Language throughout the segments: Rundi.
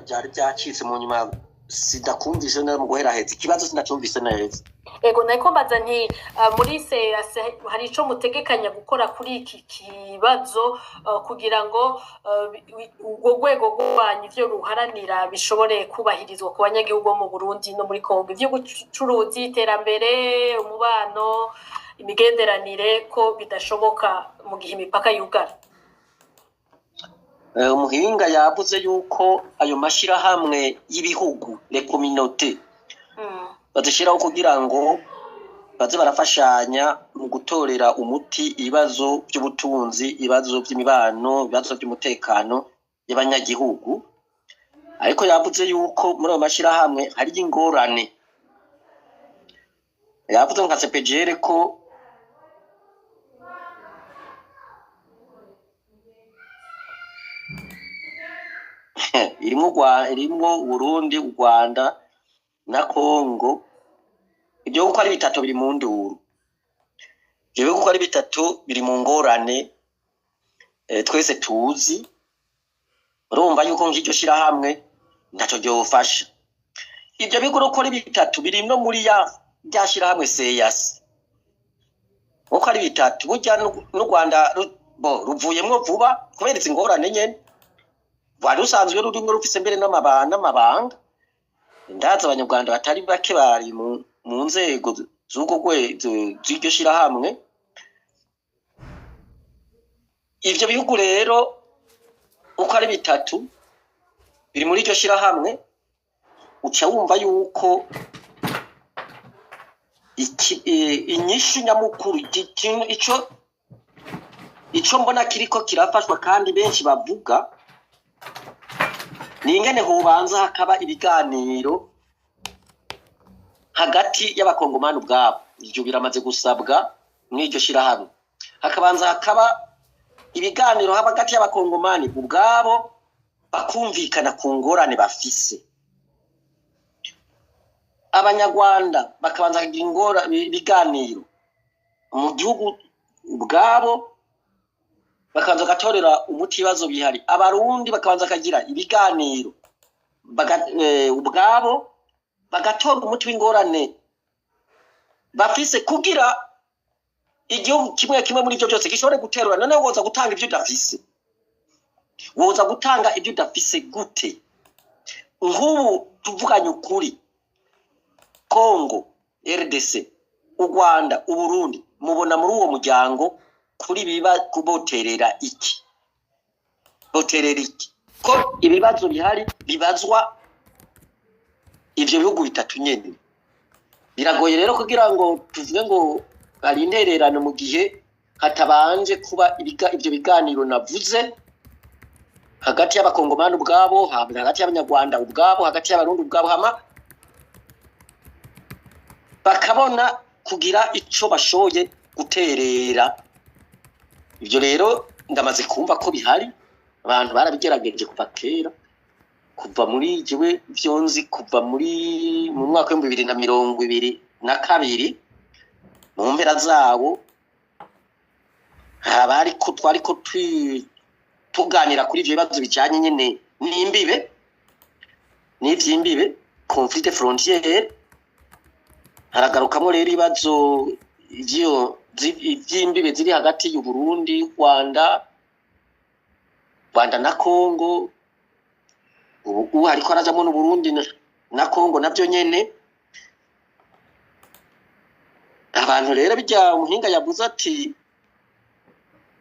Byari byacitse mu nyuma, sidakumvise neza mu guheraheza ikibazo, sinacumvise neza. Ego, nariko mbaza nti muri CAC hari ico mutegekanya gukora kuri iki kibazo kugira ngo urwo rwego rwanyu, ivyo ruharanira bishobore kubahirizwa ku banyagihugu bo mu Burundi no muri Kongo, ivy'ubucuruzi, iterambere, umubano, imigenderanire, ko bidashoboka mu gihe imipaka yugara? Umuhinga yavuze yuko ayo mashirahamwe y'ibihugu, les communautés, bazishyiraho kugira ngo baze barafashanya mu gutorera umuti ibibazo by'ubutunzi, ibibazo by'imibano, ibibazo by'umutekano y'abanyagihugu. Ariko yavuze yuko muri ayo mashirahamwe hari ingorane. Yavuze nka CPGL ko irimwo Burundi, u Rwanda na Congo. Ibyo uko ari bitatu biri mu nduru, ibyo bihugu uko ari bitatu biri mu ngorane. Twese tuzi, urumva yuko nk'iryo shirahamwe ntaco ryofasha. Ibyo bihugu uko ari bitatu biri no muri ya rya shirahamwe CEEAC uko ari bitatu. Burya n'u Rwanda bo ruvuyemwo vuba kubera izi ngorane nyene. Rwari rusanzwe rurimwo, rufise mbere n'amabanga. Ndazi Abanyarwanda batari bake bari mu nzego z'urwo rwego, z'iryo shirahamwe. Ivyo bihugu rero uko ari bitatu biri muri iryo shirahamwe, uca wumva yuko inyishu nyamukuru, ico mbona kiriko kirafashwa kandi benshi bavuga, ni ingene hobanza hakaba ibiganiro hagati y'Abakongomani ubwabo. Ivyo biramaze gusabwa mw'iryo shirahamwe, hakabanza hakaba ibiganiro hagati y'Abakongomani ubwabo, bakumvikana ku ngorane bafise. Abanyarwanda bakabanza kugira ibiganiro mu gihugu ubwabo, bakabanza bagatorera umuti ibibazo bihari. Abarundi bakabanza bakagira ibiganiro ubwabo, bagatora umuti w'ingorane bafise, kugira igihugu kimwe kimwe muri ivyo byose gishobore guterura. Noneho woza gutanga ivyo udafise? Woza gutanga ibyo udafise gute? Nk'ubu tuvuganye ukuri, Congo RDC, u Rwanda, Uburundi, mubona muri uwo muryango kuri biba kuboterera iki? Boterera iki ko ibibazo bihari bibazwa ivyo bihugu bitatu nyene? Biragoye rero kugira ngo tuvuge ngo hari intererano mu gihe hatabanje kuba ivyo biganiro navuze hagati y'Abakongomani ubwabo, hagati y'Abanyarwanda ubwabo, hagati y'Abarundi ubwabo, hama bakabona kugira ico bashoboye guterera. Ivyo rero ndamaze kumva ko bihari, abantu barabigerageje kuva kera, kuva muri jewe ivyo nzi, kuva muri mu mwaka w'2022 mu mpera zawo, haba ariko twariko tuganira kuri ivyo bibazo bijanye nyene n'imbibe, n'ivy'imbibe, conflit de frontière. Haragarukamwo rero ibibazo vy'imbibe ziri hagati y'u Burundi, Rwanda na Congo. Ubu hariko harajamwo n'Uburundi na Congo navyo nyene. Abantu rero, bijya umuhinga yavuze ati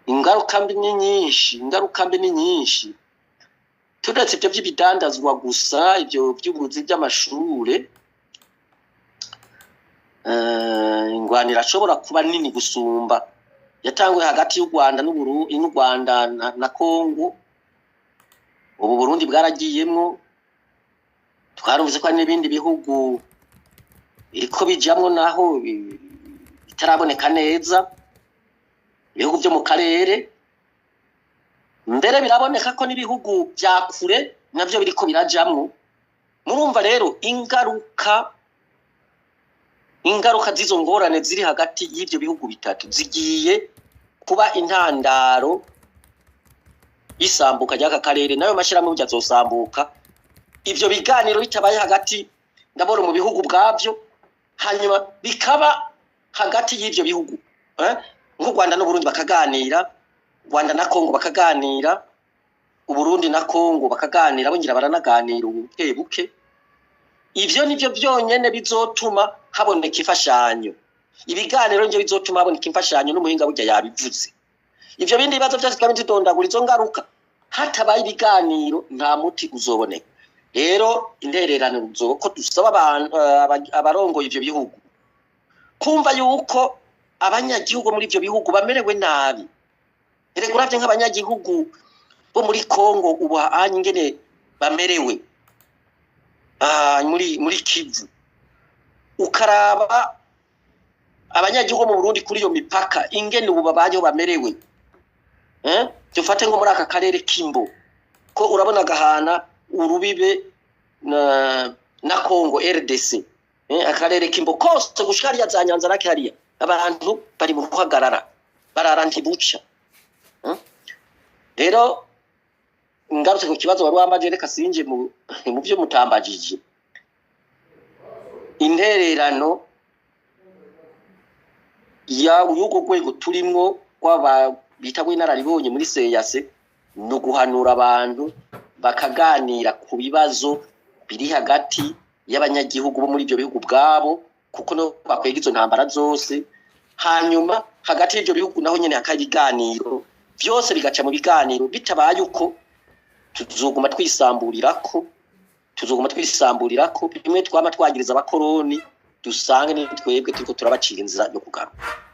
ingaruka mbi ni nyinshi, ingaruka mbi ni nyinshi. Turetse ibyo by'ibidandazwa gusa, ibyo by'ubuzi, by'amashure, ingwano irashobora kuba nini gusumba yatanguye hagati y'u Rwanda n'u Rwanda na Congo. Ubu Burundi bwaragiyemwo, twarumvise ko hari n'ibindi bihugu biriko bijamwo, naho bitaraboneka neza, ibihugu vyo mu karere. Mbere biraboneka ko n'ibihugu vya kure navyo biriko birajamwo. Murumva rero ingaruka z'izo ngorane ziri hagati y'ivyo bihugu bitatu zigiye kuba intandaro y'isambuka ry'aka karere, nayo mashirahamwe burya azosambuka. Ivyo biganiro bitabaye hagati, ndabona mu bihugu ubwabyo, hanyuma bikaba hagati y'ivyo bihugu, eh? Nk'u Rwanda n'Uburundi bakaganira, Rwanda na Kongo bakaganira, Uburundi na Kongo bakaganira, bongera baranaganira ubu buke buke. Ivyo nivyo byonyene bizotuma haboneka imfashanyo. Ibiganiro nivyo bizotuma haboneka imfashanyo, n'umuhinga burya yabivuze. Ivyo bindi bibazo vyose twaba tudondagura izo ngaruka, hatabaye ibiganiro nta muti uzoboneka. Rero intererano ko dusaba abantu, abarongoye ivyo bihugu, kumva yuko abanyagihugu muri ivyo bihugu bamerewe nabi. Erega uravye nk'abanyagihugu bo muri Kongo ubu hanye ingene bamerewe, muri Kivu, ukaraba abanyagihugu mu Burundi kuri iyo mipaka ingene ubu babayeho bamerewe, eh? Dufate nko muri aka karere k'Imbo, ko urabona gahana urubibe na Congo RDC, akarere k'Imbo kose gushika hariya za Nyanza rake hariya, abantu bari mu ruhagarara, barara ntibuca. Rero ngarutse ku kibazo wari wambaje, reka sinje mu byo mutambajije. Intererano ya y'urwo rwego turimwo rw'aba bita rw'inararibonye muri CEEAC ni uguhanura abantu bakaganira ku bibazo biri hagati y'abanyagihugu bo muri ibyo bihugu ubwabo, kuko no bakwega izo ntambara zose. Hanyuma hagati y'ibyo bihugu naho nyene hakaba ibiganiro, byose bigaca mu biganiro. Bitabaye uko, tuzoguma twisamburirako, tuzoguma twisamburirako bimwe twama twagiriza abakoroni, dusange ni twebwe turiko turabacira inzira yo kugaruka.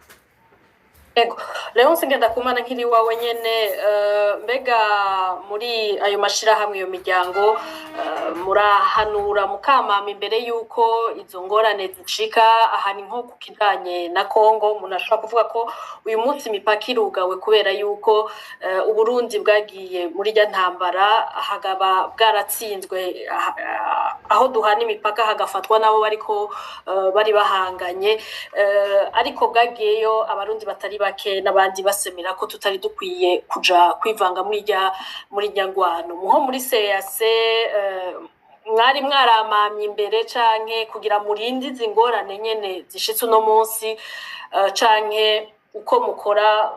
Ego, Leonce Ngendakumana, nkiri iwawe nyene, mbega muri ayo mashirahamwe, iyo miryango, murahanura mukamama imbere yuko izo ngorane zishika? Aha ni nko ku kijanye na Kongo, umuntu ashobora kuvuga ko uyu munsi imipaka irugawe kubera yuko Uburundi bwagiye muri rya ntambara, hakaba bwaratsinzwe, aho duhana imipaka hagafatwa nabo bariko bari bahanganye, ariko bwagiyeyo abarundi batari bake n'abandi basemera ko tutari dukwiye kuja kwivanga muri rya ngwano. Muho muri CAC, mwari mwaramamye imbere canke kugira murinde izi ngorane nyene zishitse uno munsi, canke uko mukora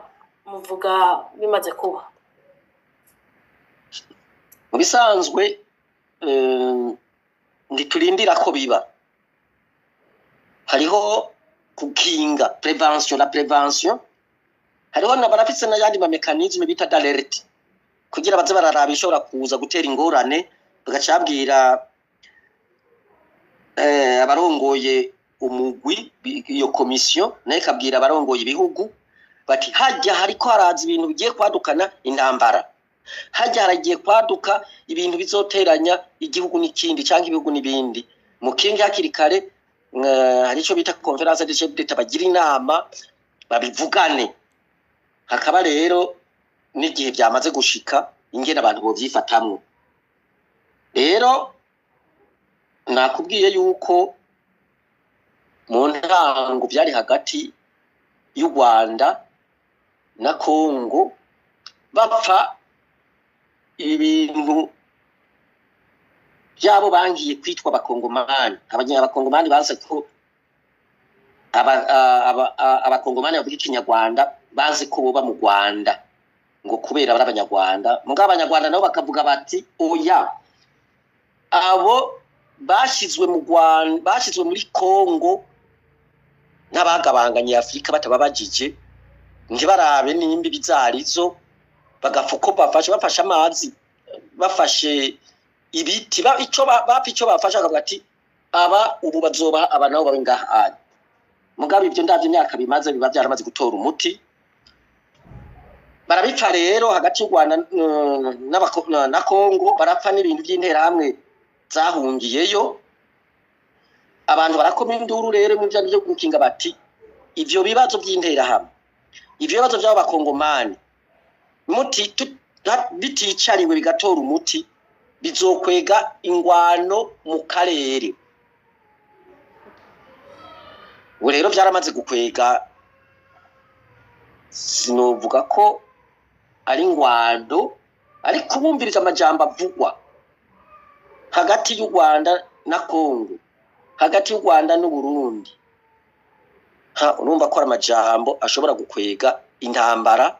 muvuga bimaze kuba? Mu bisanzwe, ntiturindira ko biba. Hariho gukinga, prévention, la prévention. Hariho na barafise n'ayandi ma mécanismes bita d'alerte, kugira baze bararaba ishobora kuza gutera ingorane, bagaca babwira abarongoye umugwi, iyo komisiyo nayo ikabwira abarongoye ibihugu bati: "Hajya hariko haraza ibintu bigiye kwadukana intambara, hajya haragiye kwaduka ibintu bizoteranya igihugu n'ikindi canke ibihugu n'ibindi, mukinge hakiri kare." Hari ico bita conférence des chefs d'État, bagira inama babivugane. Hakaba rero n'igihe byamaze gushika ingene abantu bovyifatamwo. Rero nakubwiye yuko mu ntango byari hagati y'u Rwanda na Kongo, bapfa ibintu byabo bangiye kwitwa abakongomani. Abakongomani baze ko abakongomani bavuga ikinyarwanda, bazi ko boba mu Rwanda ngo kubera bari abanyarwanda. Mugabo abanyarwanda nabo bakavuga bati: "Oya, abo bashizwe mu Rwanda, bashizwe muri Kongo n'abagabanganye Afurika batababajije, ntibarabe nimba ibizarizo, bagapfa uko bafashe amazi, bafashe ibiti, ico bapfa ico bafashe." Bakavuga ati: "Aba ubu bazoba aba nabo babe ngaha." Anya mugabo ibyo ndavyo imyaka bimaze, biba byaramaze gutora umuti. Barabipfa rero hagati y'u Rwanda na Kongo, barapfa n'ibintu by'interahamwe zahungiyeyo. Abantu barakoma induru rero mu byo byo gukinga, bati: "Ivyo bibazo by'interahamwe, ivyo bibazo by'abo bakongomani, muti biticariwe bigatora umuti, bizokwega ingwano mu karere." Ubu rero byaramaze gukwega, sinovuga ko ari ingwano, ariko bumviriza amajambo avugwa. Hagati y'u Rwanda na Kongo, hagati y'u Rwanda n'Uburundi, ha urumva ko ari amajambo ashobora gukwega intambara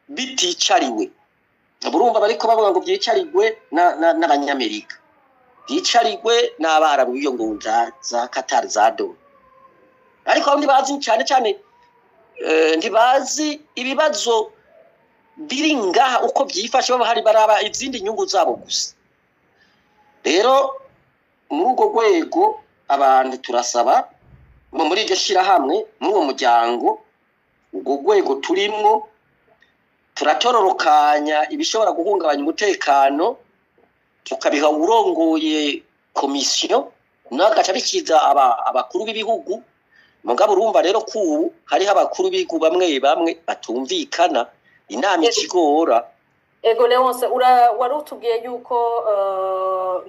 biticariwe. Urumva bariko bavuga ngo vyicarigwe n'Abanyamerika, vyicarigwe n'Abarabu, iyo ngo za Qatar, za Doha, ariko aho ntibazi cyane cyane, ntibazi ibibazo biri ngaha uko byifashe. Baba hari baraba izindi nyungu zabo gusa. Rero muri urwo rwego abantu turasaba ngo muri iryo shirahamwe, muri uwo muryango, urwo rwego turimwo, turatororokanya ibishobora guhungabanya umutekano, tukabiha uwurongoye komisiyo, nawe agaca abikiza abakuru b'ibihugu. Mugabo urumva rero ko ubu hariho abakuru b'ibihugu bamwe bamwe batumvikana, inama ikigora. Ego Leonce, wari utubwiye yuko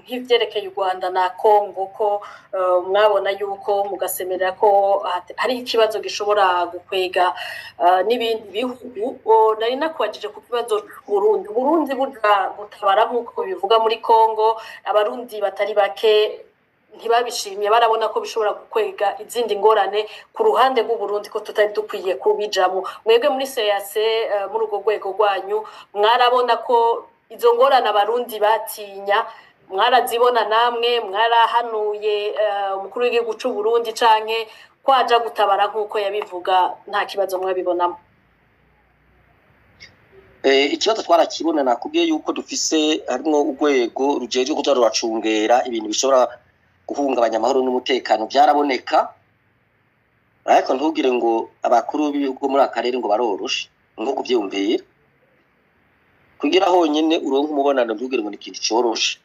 nk'ivyerekeye u Rwanda na Congo ko mwabona yuko mugasemerera ko hari ikibazo gishobora gukwega n'ibindi bihugu. Nari nakwajije ku kibazo c'Uburundi. Uburundi buja gutabara nk'uko bivuga muri Congo, Abarundi batari bake ntibabishimye, barabona ko bishobora gukwega izindi ngorane ku ruhande rw'Uburundi, ko tutari dukwiye kubijamo. Mwebwe muri CAC, muri urwo rwego rwanyu, mwarabona ko izo ngorane Abarundi batinya mwarazibona namwe? Mwarahanuye umukuru w'igihugu c'u Burundi, canke kwaja gutabara nk'uko yabivuga nta kibazo mwabibonamo? Ikibazo twarakibona. Nakubwiye yuko dufise harimwo urwego rujejwe kuza ruracungera ibintu bishobora guhungabanya amahoro n'umutekano. Byaraboneka, ariko ntugire ngo abakuru b'ibihugu muri aka karere ngo baroroshe nko kuvyumvira. Kugira honyine uronke umubonano, ntugire ngo ni ikintu coroshe.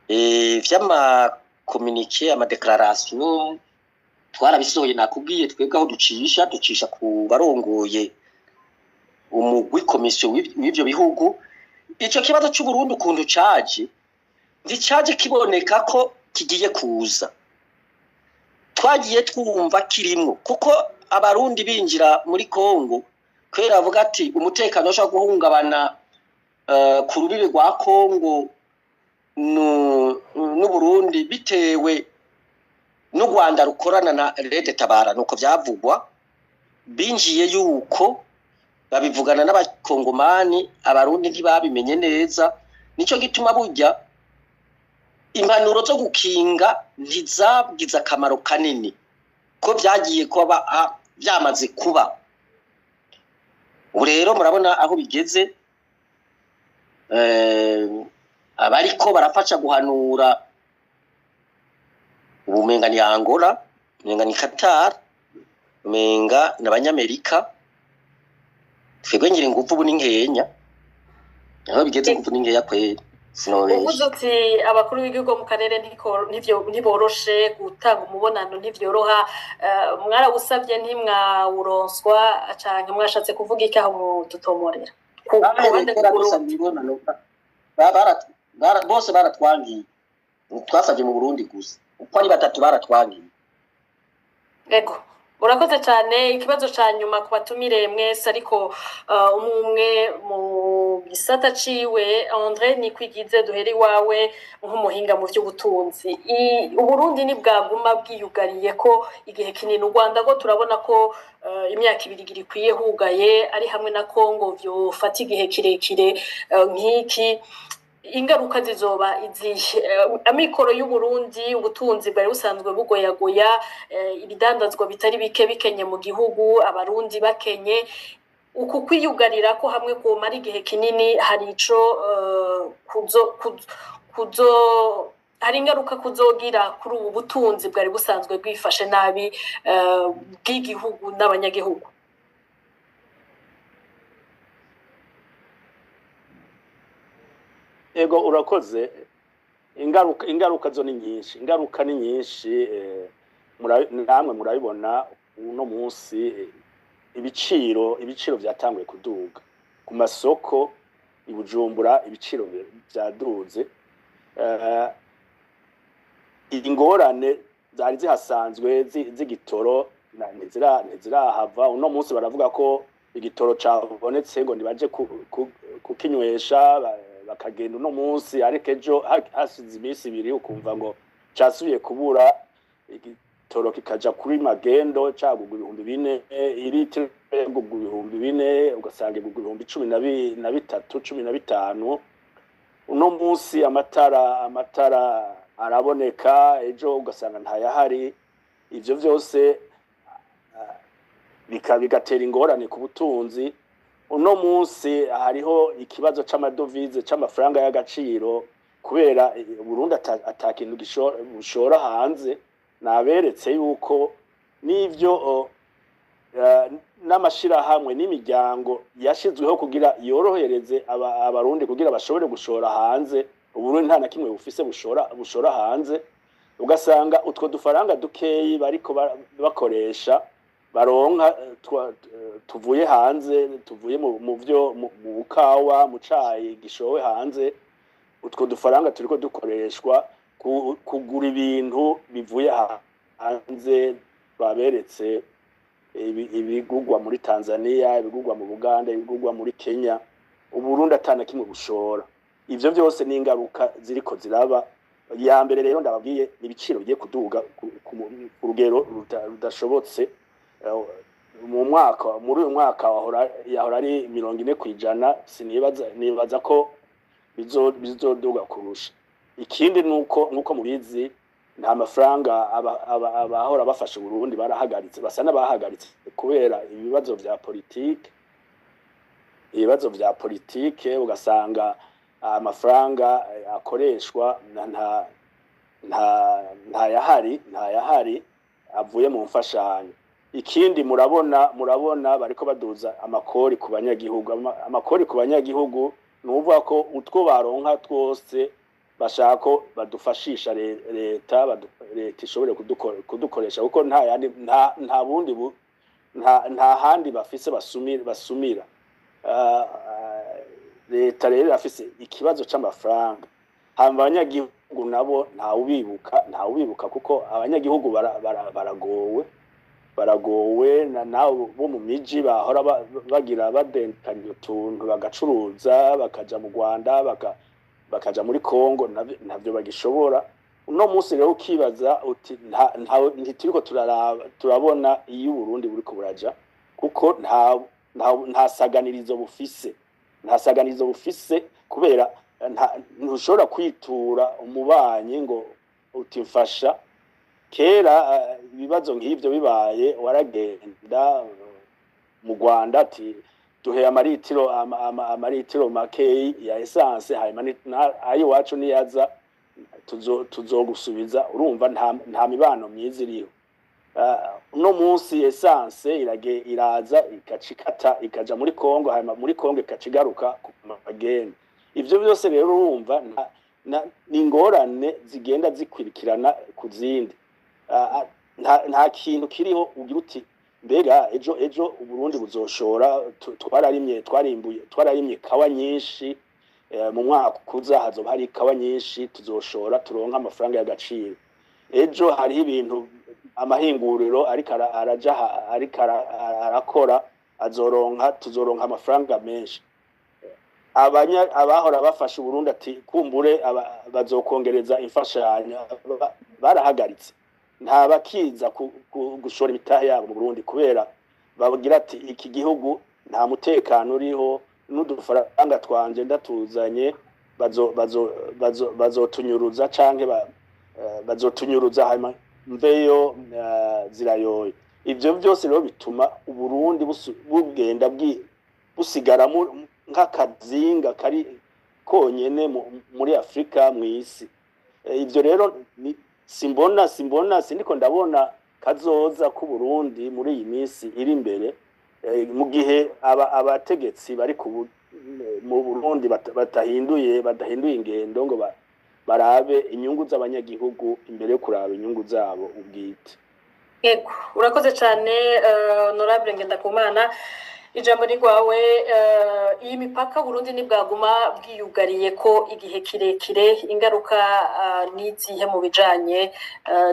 Vy'ama communiqué, ama déclaration twarabisohoye. Nakubwiye twebwe aho ducisha, ducisha ku barongoye umugwi komisiyo w'ivyo bihugu. Ico kibazo c'Uburundi ukuntu caje, nticaje kiboneka ko kigiye kuza. Twagiye twumva kirimwo kuko Abarundi binjira muri Kongo kubera bavuga ati umutekano ushobora guhungabana ku rubibi rwa Kongo n'Uburundi bitewe n'u Rwanda rukorana na RED Tabara. Nuko vyavugwa, binjiye yuko babivugana n'Abakongomani, Abarundi ntibabimenye neza. Nico gituma burya impanuro zo gukinga ntizagize akamaro kanini, ko vyagiye kuba vyamaze kuba. Ubu rero murabona aho bigeze. Abariko barafasha guhanura ubu umenga ni Angola, umenga ni Qatar, umenga ni Abanyamerika. Twebwe ngira ingufu ubu ni nkenya. Aho bigeze ingufu ni nkeya kweri, sinobesha. Uvuze uti abakuru b'igihugu mu karere ntiboroshe gutanga umubonano, ntivyoroha. Mwarawusavye ntimwawuronswa, canke mwashatse kuvuga iki aho mudutomorera ku ruhande kera rw'Uburundi? Dusabye imibonano, bose baratwangiye. Twasabye mu Burundi gusa, uko ari batatu baratwangiye. Ego, urakoze cyane. Ikibazo ca nyuma ku batumire mwese, ariko umwe umwe mu gisata ciwe. André Nikwigize, duhere iwawe nk'umuhinga mu vy'ubutunzi. Uburundi nibwaguma bwiyugariye ko igihe kinini, u Rwanda rwo turabona ko imyaka 2 ikwiye hugaye, ari hamwe na Congo vyofata igihe kirekire nk'iki, ingaruka zizoba izihe? Amikoro y'Uburundi, ubutunzi bwari busanzwe bugoyagoya, ibidandazwa bitari bike bikenye mu gihugu, Abarundi bakenye. Uku kwiyugarira ko hamwe kumara igihe kinini, hari ico kuzo, kuzo hari ingaruka kuzogira kuri ubu butunzi bwari busanzwe bwifashe nabi bw'igihugu n'abanyagihugu? Ego, urakoze. Ingaruka zo ni nyinshi, ingaruka ni nyinshi. Namwe murabibona uno munsi, ibiciro vyatanguye kuduga ku masoko i Bujumbura, ibiciro vyaduze. Ingorane zari zihasanzwe z'igitoro ntizirahava. Uno munsi baravuga ko igitoro cabonetse, ngo nibaje kukinywesha. akagenda uno munsi, ariko ejo hashize iminsi 2 ukumva ngo casubiye kubura, igitoro kikaja kuri magendo cagugwa 4000, iritiro yagugwa 4000, ugasanga igugwa 13,000, 15. Uno munsi amatara araboneka, ejo ugasanga ntayahari. Ivyo vyose bigatera ingorane ku butunzi. Uno munsi hariho ikibazo c'amadovize, c'amafaranga y'agaciro, kubera Burundi ata kintu bushora hanze. Naberetse yuko n'ivyo n'amashirahamwe n'imiryango yashizweho kugira yorohereze Abarundi kugira bashobore gushora hanze, Uburundi nta na kimwe bufise bushora hanze. Ugasanga utwo dufaranga dukeyi bariko bakoresha baronka tuvuye hanze, tuvuye mu vyo mu kawa, mu cayi gishowe hanze, utwo dufaranga turiko dukoreshwa kugura ibintu bivuye hanze. Baberetse ibigugwa muri Tanzania, ibigugwa mu Buganda, ibigugwa muri Kenya, Uburundi atana kimwe bushora. Ivyo vyose ni ingaruka ziriko ziraba. Ya mbere rero ndababwiye ni ibiciro bigiye kuduga ku rugero rudashobotse. Mu mwaka, muri uyu mwaka yahora ari 40%, sinibaza, nibaza ko bizoduga kurusha. Ikindi nuko, nkuko mubizi, nta mafaranga abahora bafasha Uburundi barahagaritse, basa n'abahagaritse kubera ibibazo vya politike, ibibazo vya politike. Ugasanga amafaranga akoreshwa ntayahari, ntayahari avuye mu mfashanyo. Ikindi murabona bariko baduza amakori ku banyagihugu. Amakori ku banyagihugu ni ukuvuga ko utwo baronka twose bashaka ko badufashisha leta, leta ishobore kudukoresha, kuko nta yandi, nta bundi nta handi bafise basumira. Leta rero irafise ikibazo c'amafaranga. Hama abanyagihugu nabo ntawubibuka, ntawubibuka, kuko abanyagihugu baragowe, baragowe. Nabo bo mu miji bahora bagira badentanya utuntu, bagacuruza, bakaja mu Rwanda, bakaja muri Kongo, ntavyo bagishobora uno munsi. Rero ukibaza uti ntituriko turaraba, turabona iyo Uburundi buriko buraja, kuko nta saganirizo bufise, nta saganirizo bufise, kubera ntushobora kwitura umubanyi ngo uti mfasha. Kera ibibazo nk'ivyo bibaye, waragenda mu Rwanda ati duhe amaritiro amaritiro makeyi ya essence, hanyuma ayo iwacu niyaza tuzogusubiza. Urumva nta mibano myiza iriho. Uno munsi essence iraza igaca ikata ikaja muri Kongo, hanyuma muri Kongo ikaca igaruka ku mageni. Ivyo byose rero urumva ni ingorane zigenda zikurikirana ku zindi. Nta kintu kiriho ugira uti mbega ejo Uburundi buzoshora, twararimye, twarimbuye, twararimye kawa nyinshi, mu mwaka kuza hazoba hari ikawa nyinshi, tuzoshora turonka amafaranga y'agaciro. Ejo hariho ibintu, amahinguriro ariko araja ariko arakora, azoronka, tuzoronka amafaranga menshi. Abahora bafasha Uburundi ati kumbure bazokongereza imfashanyo, barahagaritse. Nta bakiza gushora imitahe yabo mu Burundi, kubera bagira ati iki gihugu nta mutekano uriho, n'udufaranga twanje ndatuzanye bazotunyuruza canke bazotunyuruza, hanyuma mveyo zirayoye. Ivyo byose rero bituma Uburundi bugenda busigara nk'akazinga kari konyene muri Afrika, mw'isi. Ivyo rero simbona, sindiko ndabona kazoza k'Uburundi muri iyi minsi iri imbere, mu gihe abategetsi bari mu Burundi badahinduye ingendo ngo barabe inyungu z'abanyagihugu imbere yo kuraba inyungu zabo ubwite. Yego, urakoze cyane, Honorable Ngendakumana. Ijambo ni rwawe. Iyi mipaka Burundi ntibwaguma bwiyugariye ko igihe kirekire, ingaruka n'izihe mu bijanye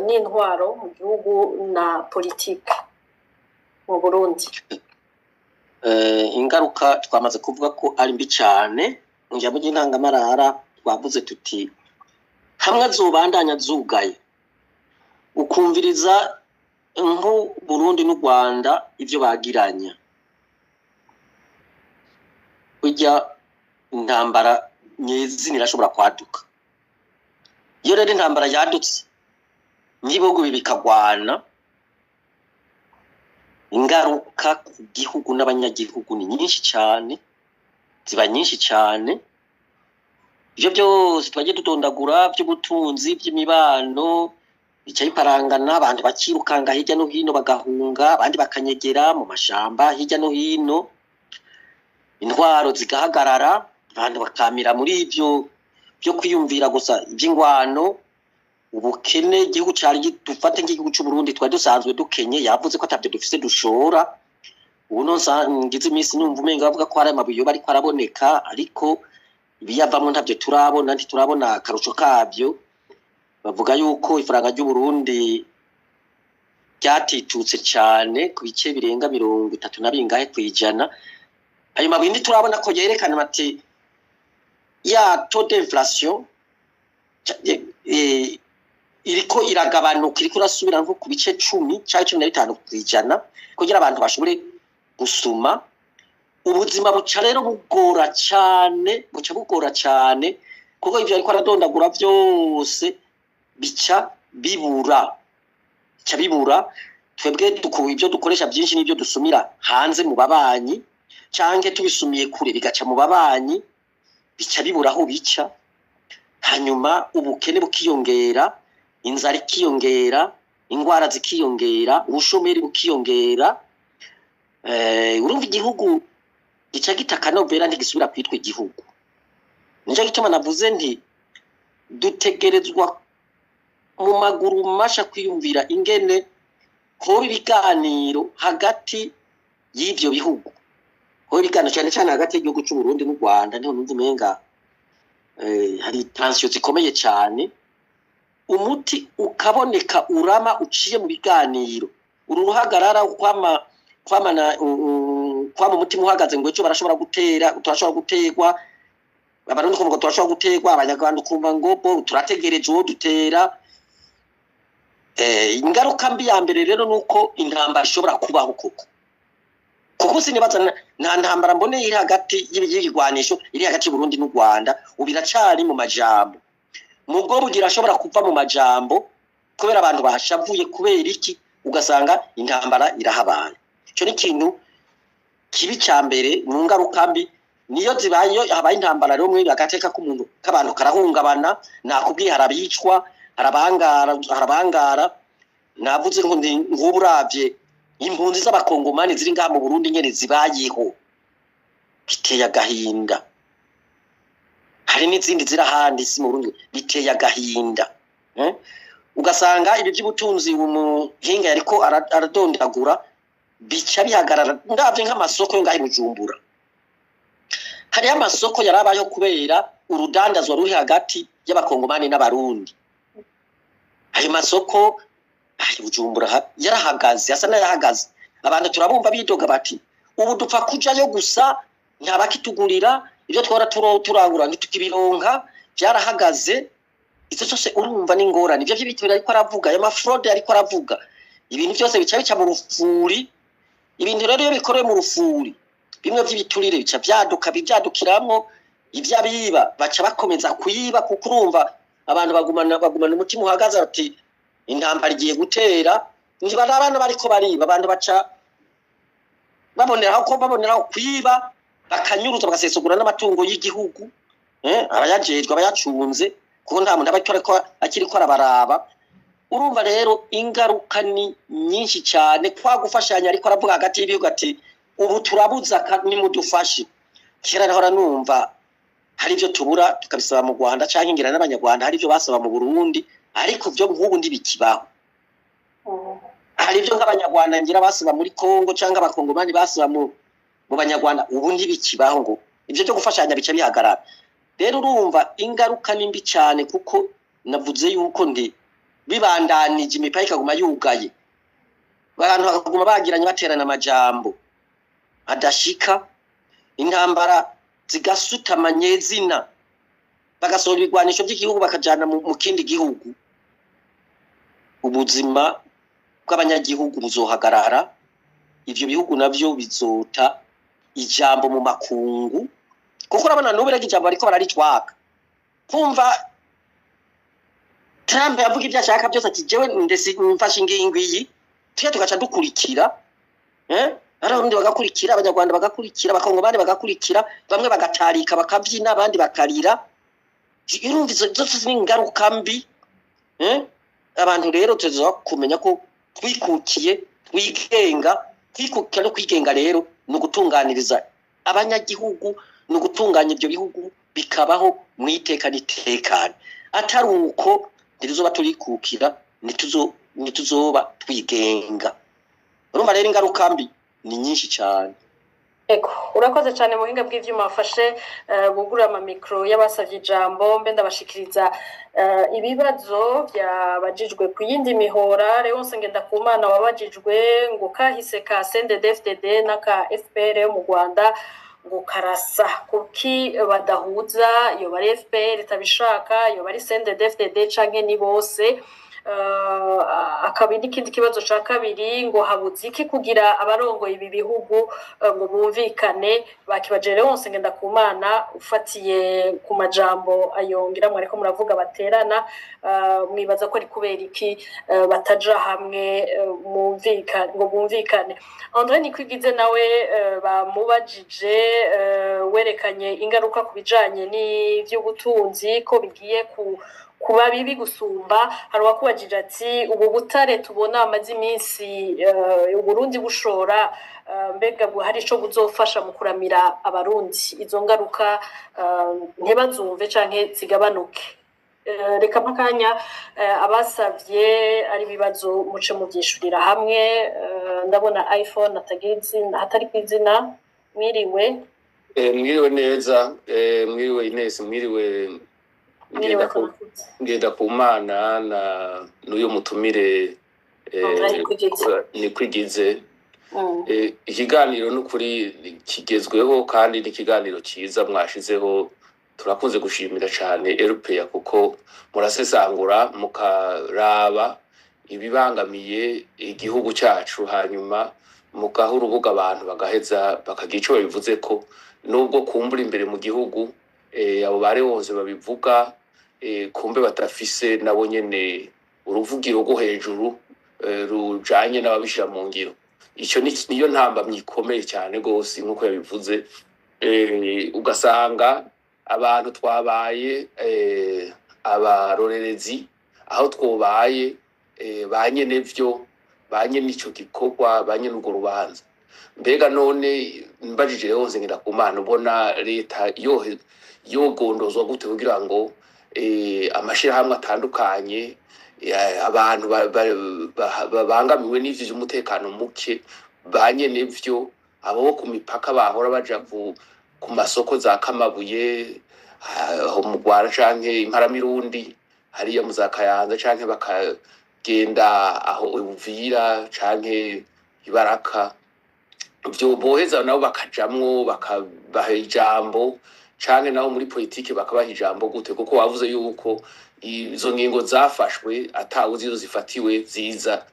n'intwaro mu gihugu na politike mu Burundi? Ingaruka twamaze kuvuga ko ari mbi cyane. Ijambo ry'intangamarara twavuze tuti hamwe azobandanya zugaye, ukumviriza nko Burundi n'u Rwanda ivyo bagiranya, burya intambara nyezina irashobora kwaduka. Iyo rero intambara yadutse n'ibihugu bikagwana, ingaruka ku gihugu n'abanyagihugu ni nyinshi cyane, ziba nyinshi cyane. Ivyo byose twagiye dutondagura by'ubutunzi, by'imibano, bica biparangana, abantu bakirukanga hirya no hino, bagahunga, abandi bakanyegera mu mashamba hirya no hino, intwaro zigahagarara, abantu bakamira muri ivyo byo kwiyumvira gusa iby'ingwano, ubukene. Igihugu cari, dufate nk'igihugu c'u Burundi, twari dusanzwe dukenye. Yavuze ko atavyo dufise dushora. Ubu no ngize iminsi numva umenga bavuga ko hari amabuye yoba ariko araboneka, ariko ibiyavamwo ntavyo turabona, ntiturabona akarusho kabyo. Bavuga yuko ifaranga ry'u Burundi ryatitutse cane ku bice birenga 30 na bingahe kw'ijana. Ayo mabuye ntiturabona ko yerekana bati ya taux d'inflation iriko iragabanuka, iriko irasubira nko ku bice 10 canke 15% kugira abantu bashobore gusuma. Ubuzima buca rero bugora cane, buca bugora cane, kuko ivyo ariko aradondagura vyose bica bibura, bica bibura. Twebwe ibyo dukoresha byinshi n'ibyo dusumira hanze mu babanyi, canke tubisumiye kure bigaca mu babanyi, bica bibura aho bica. Hanyuma ubukene bukiyongera, inzara ikiyongera, ingwara zikiyongera, ubushomeri bukiyongera. Urumva igihugu gica gita akanovera, ntigisubira kwitwa igihugu. Nico gituma navuze nti dutegerezwa mu maguru masha kwiyumvira ingene hoba ibiganiro hagati y'ivyo bihugu, hoba ibiganiro cyane cyane hagati y'igihugu c'u Burundi n'u Rwanda. Niho numva umenga hari tension zikomeye cyane, umuti ukaboneka urama uciye mu biganiro. Uru ruhagarara kwamana kwama umutima uhagaze ngo ejo barashobora gutera, turashobora guterwa, Abarundi ukumva ngo turashobora guterwa, Abanyarwanda ukumva ngo bo turategereje uwo dutera. Ingaruka mbi ya mbere rero nuko intambara ishobora kubaho koko, kuko sinibaza nta ntambara mbone iri hagati y'ibigwanisho iri hagati y'Uburundi n'u Rwanda. Ubu iracari mu majambo, mugo bugira ashobora kuva mu majambo kubera abantu bashavuye kubera iki, ugasanga intambara irahabaye. Ico ni ikintu kibi ca mbere mu ngaruka mbi. Niyo zibaye, iyo habaye intambara rero, muri agateka k'umuntu k'abantu karahungabana. Nakubwiye, harabicwa, harabangara, harabangara. Navuze ngo nk'ubu uravye impunzi z'Abakongomani ziri ngaha mu Burundi nyene zibayeho, biteye agahinda. Hari n'izindi ziri ahandi si mu Burundi, biteye agahinda, eh? Ugasanga ibi by'ubutunzi umuhinga yariko aradondagura bica bihagarara. Ndavye nk'amasoko yo ngaha i Bujumbura, hariho amasoko yarabayeho kubera urudandazwa ruri hagati y'Abakongomani n'Abarundi. Ayo masoko ari Bujumbura yarahagaze, asa n'ayahagaze. Abantu turabumva bidoga bati ubu dupfa kujayo gusa, ntabakitugurira ibyo twara turangura, ntitukibironka, byarahagaze. Izo zose urumva n'ingorane. Ivyo vy'ibitoro ariko aravuga, ayo ma fraude ariko aravuga, ibintu byose bica bica mu rufuri. Ibintu rero iyo bikorewe mu rufuri, bimwe vy'ibiturire bica vyaduka, bivyadukiramwo. Ivyo abiba baca bakomeza kwiba, kuko urumva abantu bagumana umutima uhagaze bati intambara igiye gutera. Ntibarabana bariko bariba, abantu baca baboneraho ko baboneraho kwiba, bakanyuruza, bagasesagura n'amatungo y'igihugu, abayajejwe, abayacunze, kuko nta muntu aba akiriko arabaraba. Urumva rero ingaruka ni nyinshi cyane. Kwa gufashanya ariko aravuga hagati y'ibihugu ati ubu turabuza, nimudufashe. Kera nahora numva hari ibyo tubura tukabisaba mu Rwanda, canke ngira n'Abanyarwanda hari ibyo basaba mu Burundi, ariko byo nk'ubu ntibikibaho. Hari ibyo nk'Abanyarwanda ngira basaba muri Kongo, canke Abakongomani basaba mu Banyarwanda, ubu ntibikibaho. Ngo ibyo byo gufashanya bica bihagarara. Rero urumva ingaruka ni mbi cyane, kuko navuze yuko ndi bibandanije imipaka ikaguma yugaye, abantu bakaguma bagiranye, baterana amajambo adashika, intambara. Zigasutama nyezina, bagasohora ibigwanisho by'igihugu, bakajana mu kindi gihugu. Ubuzima bw'abanyagihugu buzohagarara. Ivyo bihugu navyo bizota ijambo mu makungu, kuko urabona n'ubu rega ijambo bariko bararitwaka. Kumva Trump yavuga ibyo ashaka byose, ati: "Jewe ndesi mfashe ingingo iyi," tujya tugaca dukurikira, eh? Abarundi bagakurikira, Abanyarwanda bagakurikira, Abakongomani bagakurikira, bamwe bagatarika bakabyina, abandi bakarira. Urumva izo zose ni ingaruka mbi, eh? Abantu rero tuza kumenya ko twikukiye, twigenga. Kwikukira no kwigenga rero ni ugutunganiriza abanyagihugu, ni ugutunganya ibyo bihugu bikabaho mu iteka n'itekane. Atari uko, ntituzoba turikukira, ntituzoba twigenga. Urumva rero ingaruka mbi ni nyinshi cyane. Ego, urakoze cyane. Mu buhinga bw'ivyuma bafashe bugurura amamikro y'abasavye ijambo, mbe ndabashikiriza ibibazo byabajijwe ku yindi mihora. Leonce Ngendakumana wabajijwe ngo kahise ka CNDD-FDD n'aka FPR yo mu Rwanda ngo karasa, kuki badahuza? Yoba ari FPR itabishaka, yoba ari CNDD-FDD, canke ni bose? Akaba n'ikindi kibazo ca kabiri ngo habuze iki kugira abarongoye ibi bihugu ngo bumvikane? Bakibaje Leonce Ngendakumana. Ufatiye ku majambo ayongira mwariko muravuga baterana, mwibaza ko ari kubera iki bataja hamwe mumvikane, ngo bumvikane? André Nikwigize nawe bamubajije, werekanye ingaruka ku bijanye n'ivy'ubutunzi ko bigiye kuba bibi gusumba. Hari uwakubajije ati: "Ubu butare tubona amaze iminsi Uburundi bushora, mbega hari ico buzofasha mu kuramira Abarundi, izo ngaruka ntibazumve canke zigabanuke?" Reka mpakanya abasavye ari ibibazo muce muvyishurira hamwe. Ndabona iPhone atagira izina, hatari kw'izina. Mwiriwe. Mwiriwe neza, mwiriwe Ines, mwiriwe. Mwiriwe. Ngenda Ngendakumana na n'uyu mutumire André Nikwigize. Nikwigize. Ikiganiro n'ukuri kigezweho kandi n'ikiganiro cyiza mwashizeho. Turakunze gushimira cyane RPA kuko murasesangura, mukaraba ibibangamiye igihugu cyacu, hanyuma mugaha urubuga abantu bagaheza bakagira ico babivuze, ko nubwo kumbura imbere mu gihugu abo bare bose babivuga kumbe badafise nabo nyene uruvugiro rwo hejuru rujanye n'ababishira mu ngiro. Ico niyo ntambamyi ikomeye cyane rwose nk'uko yabivuze. Ugasanga abantu twabaye abarorerezi aho twobaye ba nyenevyo, ba nyene ico gikorwa, ba nyene urwo rubanza. Mbega none mbajije Leonce Ngendakumana, ubona leta yogondozwa gute kugira ngo amashirahamwe atandukanye, abantu babangamiwe n'ivyo vy'umutekano muke, ba nyenevyo, abo bo ku mipaka bahora baja ku masoko za Kamabuye aho mu Rwanda, canke Imparamirundi hariya mu za Kayanza, canke bakagenda aho Uvira canke Ibaraka, vyo boheza nabo bakajamwo, bakabaha ijambo, canke nabo muri politike bakabaha ijambo gute? Kuko wavuze yuko izo ngingo zafashwe atawuzi izo zifatiwe, ziza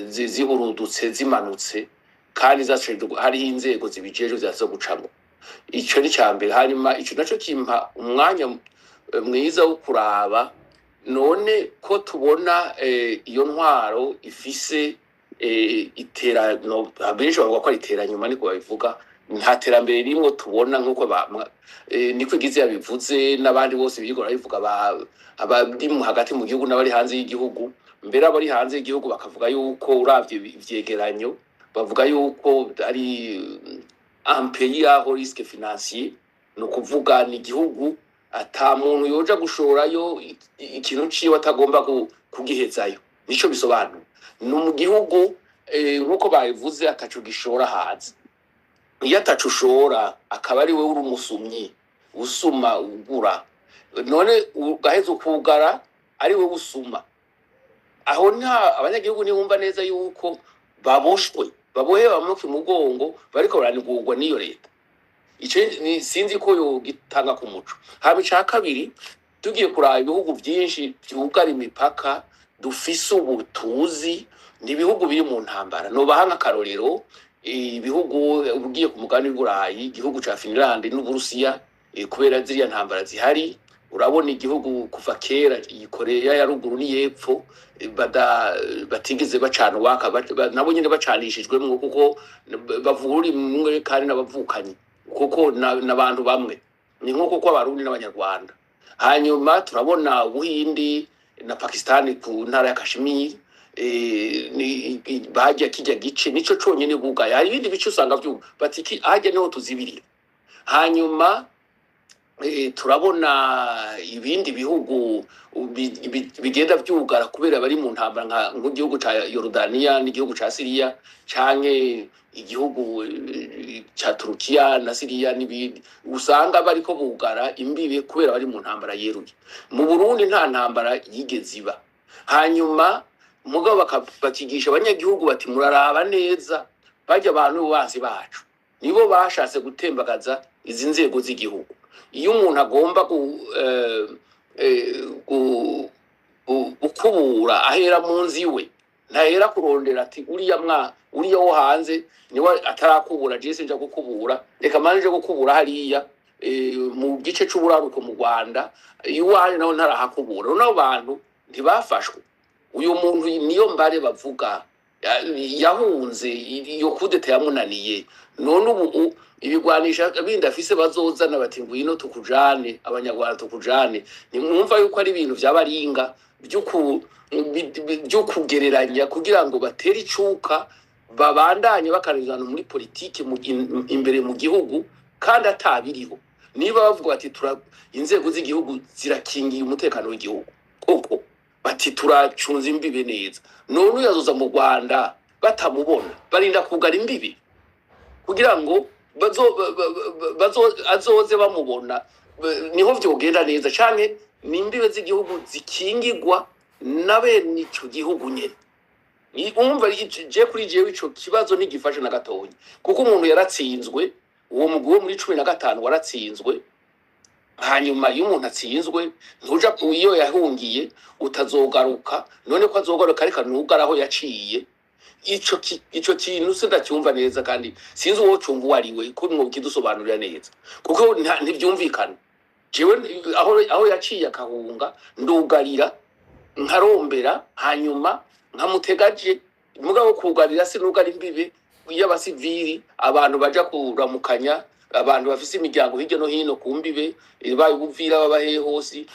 zihurudutse, zimanutse, kandi zashinzwe, hariho inzego zibijejwe zaza gucamwo. Ico ni ca mbere. Hanyuma ico naco kimpa umwanya mwiza wo kuraba none ko tubona iyo ntwaro ifise no, abenshi bavuga ko ari iteranyuma, niko babivuga, nta terambere rimwe tubona nk'uko niko igize yabivuze n'abandi bose biriko barabivuga, abari hagati mu gihugu n'abari hanze y'igihugu. Mbere abari hanze y'igihugu bakavuga yuko uravye ivyegeranyo bavuga yuko ari un pays à haut risque financier, ni ukuvuga ni igihugu ata muntu yoja gushorayo ikintu ciwe atagomba kugihezayo. Nico bisobanura. Ni mu gihugu nk'uko babivuze ataco gishora hanze. Iyo ataco ushora, akaba ari wewe uri umusumyi, usuma ugura, none ugaheza ukugara ari wewe usuma, aho nta abanyagihugu ntibumva neza yuko baboshwe, babohewe amaboko imugongo, bariko baranigurwa n'iyo leta. Ico sinzi ko yogitanga ku muco. Haba ica kabiri, tugiye kuraba ibihugu vyinshi vyugara imipaka dufise ubu tuzi, ni ibihugu biri mu ntambara. Nobaha nk'akarorero ibihugu ugiye ku mugabane w'Uburayi, igihugu ca Finland n'Uburusiya, kubera ziriya ntambara zihari. Urabona igihugu kuva kera, iyi Korea ya ruguru n'iyepfo, batigeze bacana uwaka, nabo nyene bacanishijwemwo, kuko bavuga ururimi rumwe kandi n'abavukanyi, kuko n'abantu bamwe, ni nko kuko Abarundi n'Abanyarwanda. Hanyuma turabona Ubuhindi na Pakistani ku ntara ya Kashmir, bajya kijya gice nico conyene bugaye. Hari ibindi bice usanga vyuga bati hajya niho tuzibirira. Hanyuma turabona ibindi bihugu bigenda vyugara kubera bari mu ntambara, nk'igihugu ca Yorodaniya n'igihugu ca Siriya, canke igihugu ca Turukiya na Siriya n'ibindi, usanga bariko bugara imbibe kubera bari mu ntambara yeruye. Mu Burundi nta ntambara yigeze iba. Hanyuma mugabo bakigisha abanyagihugu bati: "Muraraba neza, barya abantu bansi bacu nibo bashatse gutembagaza izi nzego z'igihugu." Iyo umuntu agomba gukubura, ahera mu nzu iwe, ntahera kurondera ati uriya mwa uriya wo hanze niwe atarakubura, je sinja gukubura, reka manje nje gukubura hariya mu gice c'uburaruko mu Rwanda, iwanje naho ntarahakubura. None abo bantu ntibafashwe? Uyu muntu niyo mbare bavuga yahunze iyo kudeta yamunaniye. None ubu ibigwanisha bindi afise bazozana bati: "Ngwino tukujane, Abanyarwanda tukujane"? Nimwumva yuko ari ibintu vyabaringa vyo kugereranya kugira ngo batere icuka, babandanye bakanizana muri politike imbere mu gihugu kandi atabiriho. Niba bavuga bati tura inzego z'igihugu zirakingiye umutekano w'igihugu, koko bati turacunze imbibe neza, none uyazoza mu Rwanda batamubona, barinda kugara imbibi kugira ngo azoze bamubona, niho vyogenda neza? Canke ni imbibe z'igihugu zikingigwa na bene ico gihugu nyene? Umva, je kuri jewe ico kibazo ntigifashe na gatonya, kuko umuntu yaratsinzwe, uwo mugwi wo muri 15 waratsinzwe. Hanyuma iyo umuntu atsinzwe, ntuja iyo yahungiye utazogaruka. None ko azogaruka, ariko nugara aho yaciye. Ico kintu sindacyumva neza, kandi sinzi uwo cumva uwo ari we, ko mwokidusobanurira neza, kuko ntivyumvikana. Jewe aho yaciye akahunga, ndugarira nkarombera, hanyuma nkamutegaje. Mugabo kugarira, sinugara imbibe y'abasivili, abantu baja kuramukanya, abantu bafise imiryango hirya no hino ku mbibe, baye Ubuvira, baba hehe hose,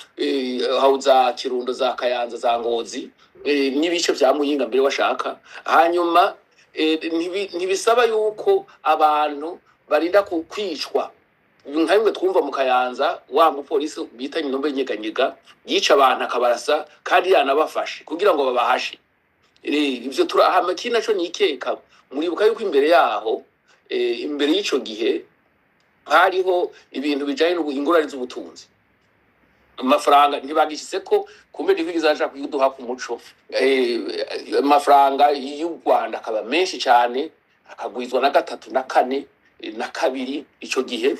aho za Kirundo, za Kayanza, za Ngozi, n'ibice vya Muyinga mbere washaka. Hanyuma ntibisaba yuko abantu barinda kwicwa nka bimwe twumva mu Kayanza, wa mupolisi bita Nyinombe Nyeganyega yica abantu akabarasa kandi yanabafashe kugira ngo babahashe. Ivyo turahama. Ikindi naco nikeka, muribuka yuko imbere yaho, imbere y'ico gihe, hariho ibintu bijanye ingorane z'ubutunzi, amafaranga ntibagishyize ko kumbe ntibigeze baja kuduha ku muco. Amafaranga y'u Rwanda akaba menshi cyane, akagwizwa na gatatu na kane, na kabiri. Ico gihe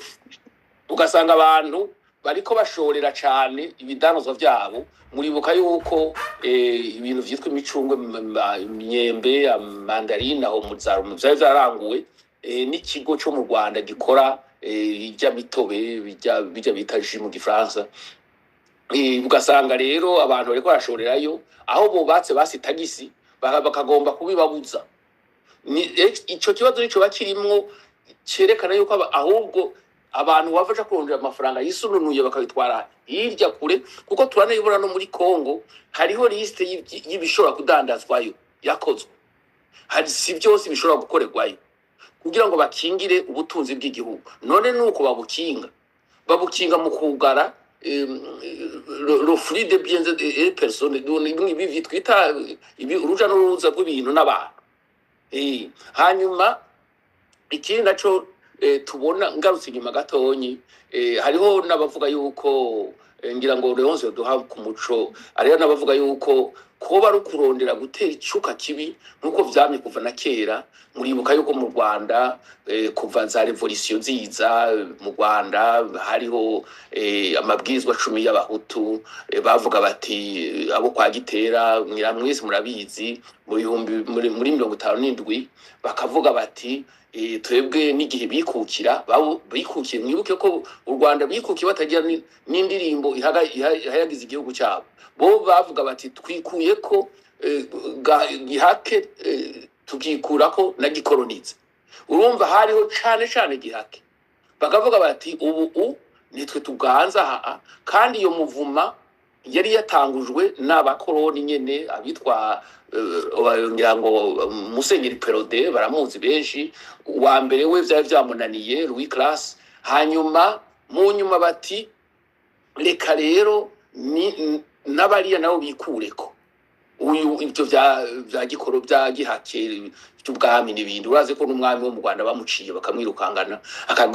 ugasanga abantu bariko bashorera cane ibidandazwa vyabo. Muribuka yuko ibintu vyitwa imicungwe, imyembe, amandarine, aho mu za vyari vyaranguwe n'ikigo co mu Rwanda gikora irya mitobe, bijya bita jus mu gifaransa. Ugasanga rero abantu bariko barashorerayo, aho bubatse basi tagisi, bakagomba kubibabuza. Ico kibazo nico bakirimwo, cerekana yuko ahubwo abantu bavaja kurondera amafaranga yisununuye bakabitwara hirya kure, kuko turanabibona no muri Congo hariho liste y'ibishobora kudandazwayo yakozwe. Hari si byose bishobora gukorerwayo kugira ngo bakingire ubutunzi bw'igihugu. None nuko babukinga mu kugara le flux de biens et personnes, ibi twita uruja n'uruza rw'ibintu n'abantu. Hanyuma ikindi naco, tubona, ngarutse inyuma gatonyi, hariho n'abavuga yuko, ngira ngo Leonce duha ku muco, hariho n'abavuga yuko Koba ari ukurondera gutera icuka kibi nk'uko vyamye kuva na kera. Muribuka yuko mu Rwanda, kuva za révolution ziza, mu Rwanda hariho amabwirizwa 10 y'abahutu, bavuga bati abo kwa Gitera, mwese murabizi, mu bihumbi muri 57, bakavuga bati twebwe n'igihe bikukira, bikukiye. Mwibuke ko u Rwanda bikukiye batagira n'indirimbo ihayagiza igihugu cyabo. Bo bavuga bati twikuye ko gihake, tukikurako na gikoronize. Urumva hariho cane cane gihake, bakavuga bati ubu nitwe tuganza aha. Kandi iyo muvuma yari yatangujwe n'abakoroni nyene, abitwa ngira ngo Musenyeri Perraudin, baramuzi benshi. Uwa mbere we vyari vyamunaniye, Louis Classe. Hanyuma mu nyuma bati reka rero n'abariya nabo bikureko uyu ibyo vya gikoro, bya gihake, by'ubwami n'ibindi. Urazi ko n'umwami wo mu Rwanda bamuciye bakamwirukangana,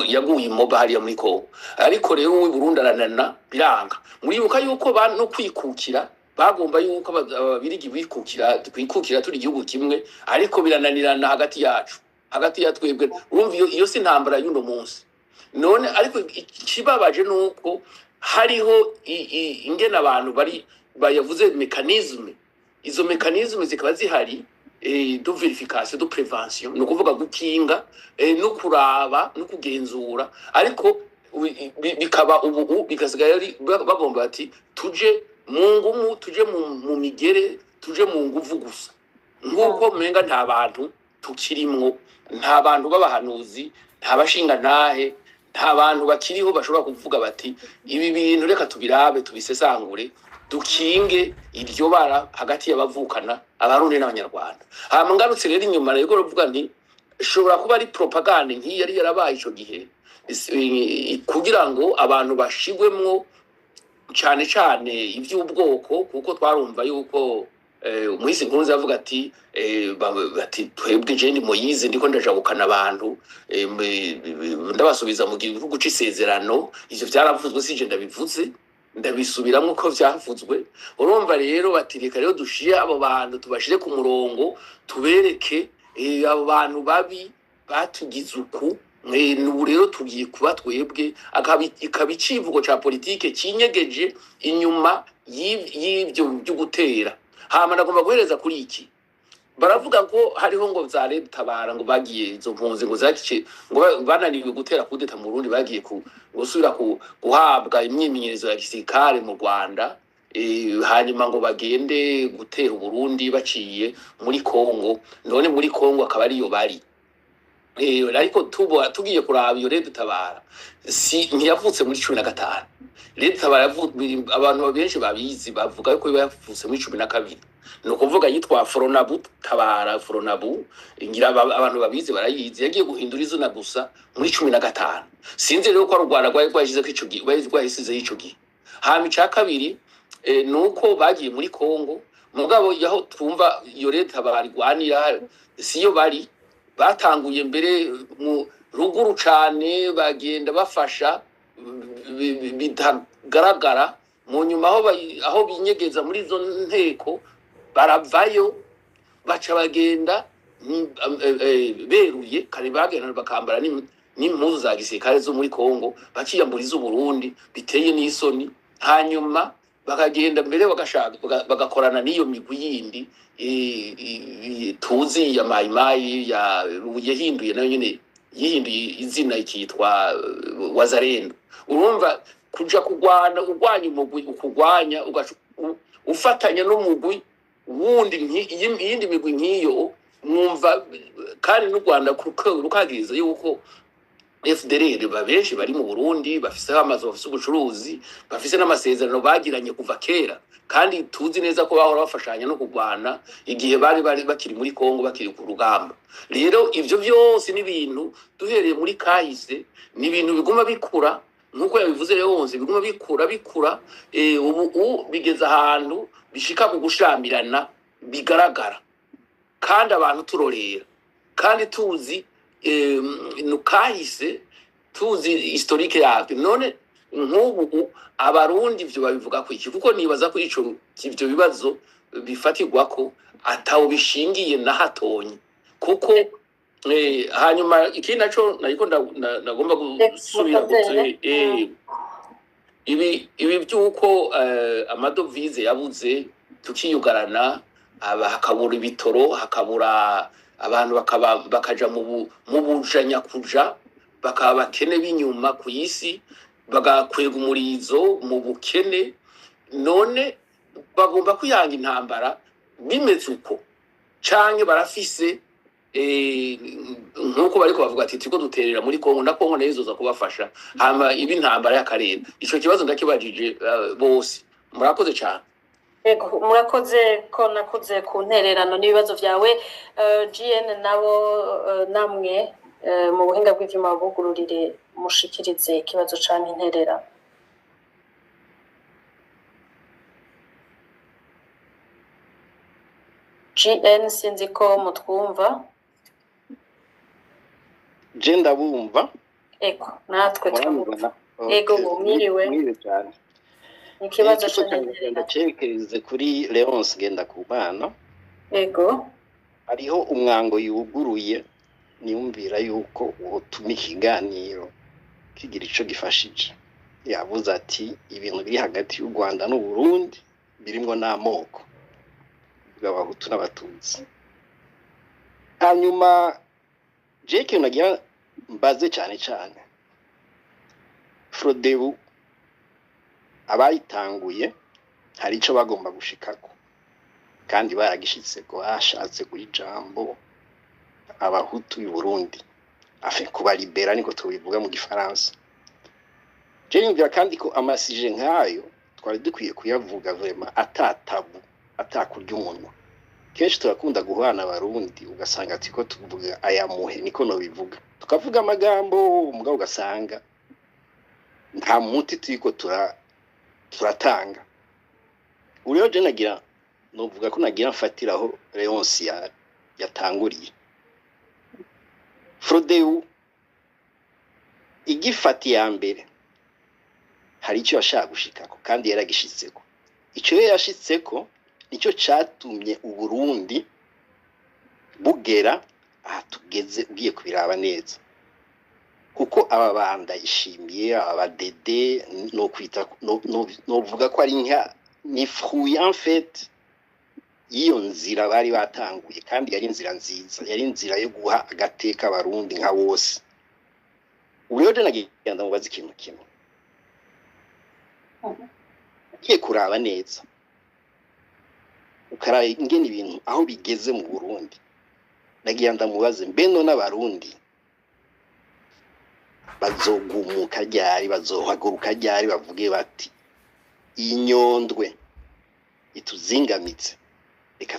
yaguye imoba hariya muri Kongo. Ariko rero uw'i Burundi aranana biranga. Muribuka yuko no kwikukira bagomba yuko ababirigi bikukira, twikukira turi igihugu kimwe, ariko birananirana hagati yacu, hagati ya twebwe. Urumva iyo si intambara y'uno munsi none. Ariko ikibabaje ni uko hariho ingene abantu bari bayavuze mécanismes, izo mécanismes zikaba zihari, de vérification, de prévention, ni ukuvuga gukinga, no kuraba no kugenzura. Ariko bikaba ubu bigasigaye ari bagomba bati tuje mu ngumu, tuje mu migere, tuje mu nguvu gusa, nk'uko umenga nta bantu tukirimwo, nta bantu b'abahanuzi, nta bashingantahe, nta bantu bakiriho bashobora kuvuga bati ibi bintu reka tubirabe, tubisesangure, dukinge iryo bara hagati y'abavukana, abarundi n'abanyarwanda. Hama ngarutse rero inyuma rero, ruvuga nti ishobora kuba ari propagande nk'iyi yari yarabaye ico gihe, kugira ngo abantu bashigwemwo cane cane ivy'ubwoko, kuko twarumva yuko umuhisi Nkurunziza avuga ati bati twebwe, je ndi Moyize, ndiko ndajabukana abantu, ndabasubiza mu gihugu c'isezerano. Ivyo vyaravuzwe, sije ndabivuze, ndabisubiramwo ko vyavuzwe. Urumva rero bati reka rero dushire abo bantu, tubashire ku murongo, tubereke abo bantu babi batugize uku. Ubu rero tugiye kuba twebwe, ikaba icivugo ca politike cinyegeje inyuma y'ivyo vyo gutera. Hama nagomba guhereza kuri iki: baravuga ko hariho ngo za Tabara, ngo bagiye izo mpunzi ngo zakice, ngo bananiwe gutera kudeta mu Burundi, bagiye gusubira guhabwa imyimenyerezo ya gisirikare mu Rwanda, hanyuma ngo bagende gutera Uburundi baciye muri Kongo. None muri Kongo akaba ariyo bari. Ariko tugiye kuraba iyo Red Tabara, si ntiyavutse muri 15. Red Tabara abantu benshi babizi bavuga yuko iba yavutse muri 12, ni ukuvuga yitwa Fronabu Tabara, Fronabu, ngira abantu babizi barayizi. Yagiye guhindura izina gusa muri 15. Sinzi rero ko ari u Rwanda rwari rwashizeko ico gihe, rwari rwahisizeho ico gihe. Hama ica kabiri, ni uko bagiye muri Kongo, mugabo yaho twumva iyo Red Tabara igwanira siyo bari. Batanguye mbere mu ruguru cane, bagenda bafasha bitagaragara. Mu nyuma aho aho binyegeza muri izo nteko, baravayo, baca bagenda beruye. Kare bagenda bakambara n'impuzu za gisirikare zo muri Kongo, bakiyambura iz'Uburundi, biteye n'isoni. Hanyuma bakagenda mbere bagashaka bagakorana n'iyo migwi yindi, tuzi ya Mayimayi, ya yahinduye nayo nyene, yihinduye izina ikitwa Wazalendo. Urumva kuja kugwana, urwanya umugwi ukugwanya, ugaca ufatanya n'umugwi wundi, iyindi migwi nk'iyo. Mwumva kandi n'u Rwanda rukagiriza yuko FDLR ba benshi bari mu Burundi bafise amazu, bafise ubucuruzi, bafise n'amasezerano bagiranye kuva kera, kandi tuzi neza ko bahora bafashanya no kurwana igihe bari bakiri muri Kongo, bakiri ku rugamba. Rero ivyo vyose ni ibintu duhereye muri kahise, ni ibintu biguma bikura nk'uko yabivuze rero wose, biguma bikura bikura, ubu bigeze ahantu bishika ku gushamirana bigaragara, kandi abantu turorera, kandi tuzi kahise, tuzi historique yabyo. None nk'ubu abarundi ivyo babivuga ko iki? Kuko nibaza ko ico ivyo bibazo Bifatirwako atawo bishingiye na hatonye, kuko hanyuma ikindi naco nariko nagomba gusubira mutazere. Ibi by'uko amadovize yabuze, tukiyugarana, aba hakabura ibitoro, hakabura abantu, bakaba bakaja mu bujanyakuja, bakaba bakene b'inyuma ku isi, bagakwega umurizo mu bukene. None bagomba kwihanga intambara bimeze uko, canke barafise nk'uko bariko bavuga ati turiko duterera muri Kongo, na Kongo nayo izoza kubafasha, hama iba intambara y'akarere? Ico kibazo ndakibajije bose. Murakoze cane. Ego, murakoze ko nakuze ku ntererano n'ibibazo vyawe. GN nabo, namwe mu buhinga bw'ivyuma bugururire mushikirize ikibazo canke intererano. GN, sinzi ko mutwumva. Je ndabumva. Ego, natwe turabumva. Murambona? Ego, Okay. mwiriwe. Mwiriwe cyane. Ikibazo Ikibazo canke cyanjye intererano. ndacerekeze kuri Leonce Ngendakumana. Ego. Hariho umwango yuguruye, niyumvira yuko wotuma ikiganiro kigira ico gifashije. Yavuze ati ibintu biri hagati y'u Rwanda n'u Burundi birimwo n'amoko bw'Abahutu n'Abatutsi. Hanyuma je ikintu nagira mbaze cyane cyane Frodebu, abayitanguye hari ico bagomba gushikako kandi baragishitseko. Bashatse guha ijambo Abahutu b'i Burundi, afe kubalibera, niko tubivuga mu Gifaransa. Je niyumvira kandi ko ama sujets nk'ayo twari dukwiye kuyavuga vraiment ata tabou, atakurya umunwa. Kenshi turakunda guhana Abarundi, ugasanga turiko tuvuga aya muhe, niko nobivuga, tukavuga amagambo, mugabo ugasanga nta muti turiko turatanga. Ubu rero je nagira novuga ko nagira mfatiraho Leonce yatanguriye. Frodebu igifata iya mbere, hari icyo yashaka gushikako kandi yaragishitseko. Ico rero yashitseko nicyo catumye Uburundi bugera aha tugeze. Ugiye kubiraba neza, kuko aba bandayishimiye, aba badede, no kwita novuga ko ari nka ni fruit en fait y'iyo nzira bari batanguye, kandi yari inzira nziza, yari inzira yo guha agateka Abarundi nka bose. Ubu rero je nagira ndamubaza ikintu kimwe. Ugiye kuraba neza, ukaraba ingene ibintu aho bigeze mu Burundi, nagira ndamubaze: mbe none Abarundi bazogumuka ryari? Bazohaguruka ryari bavuge bati iyi nyondwe ituzingamitse, reka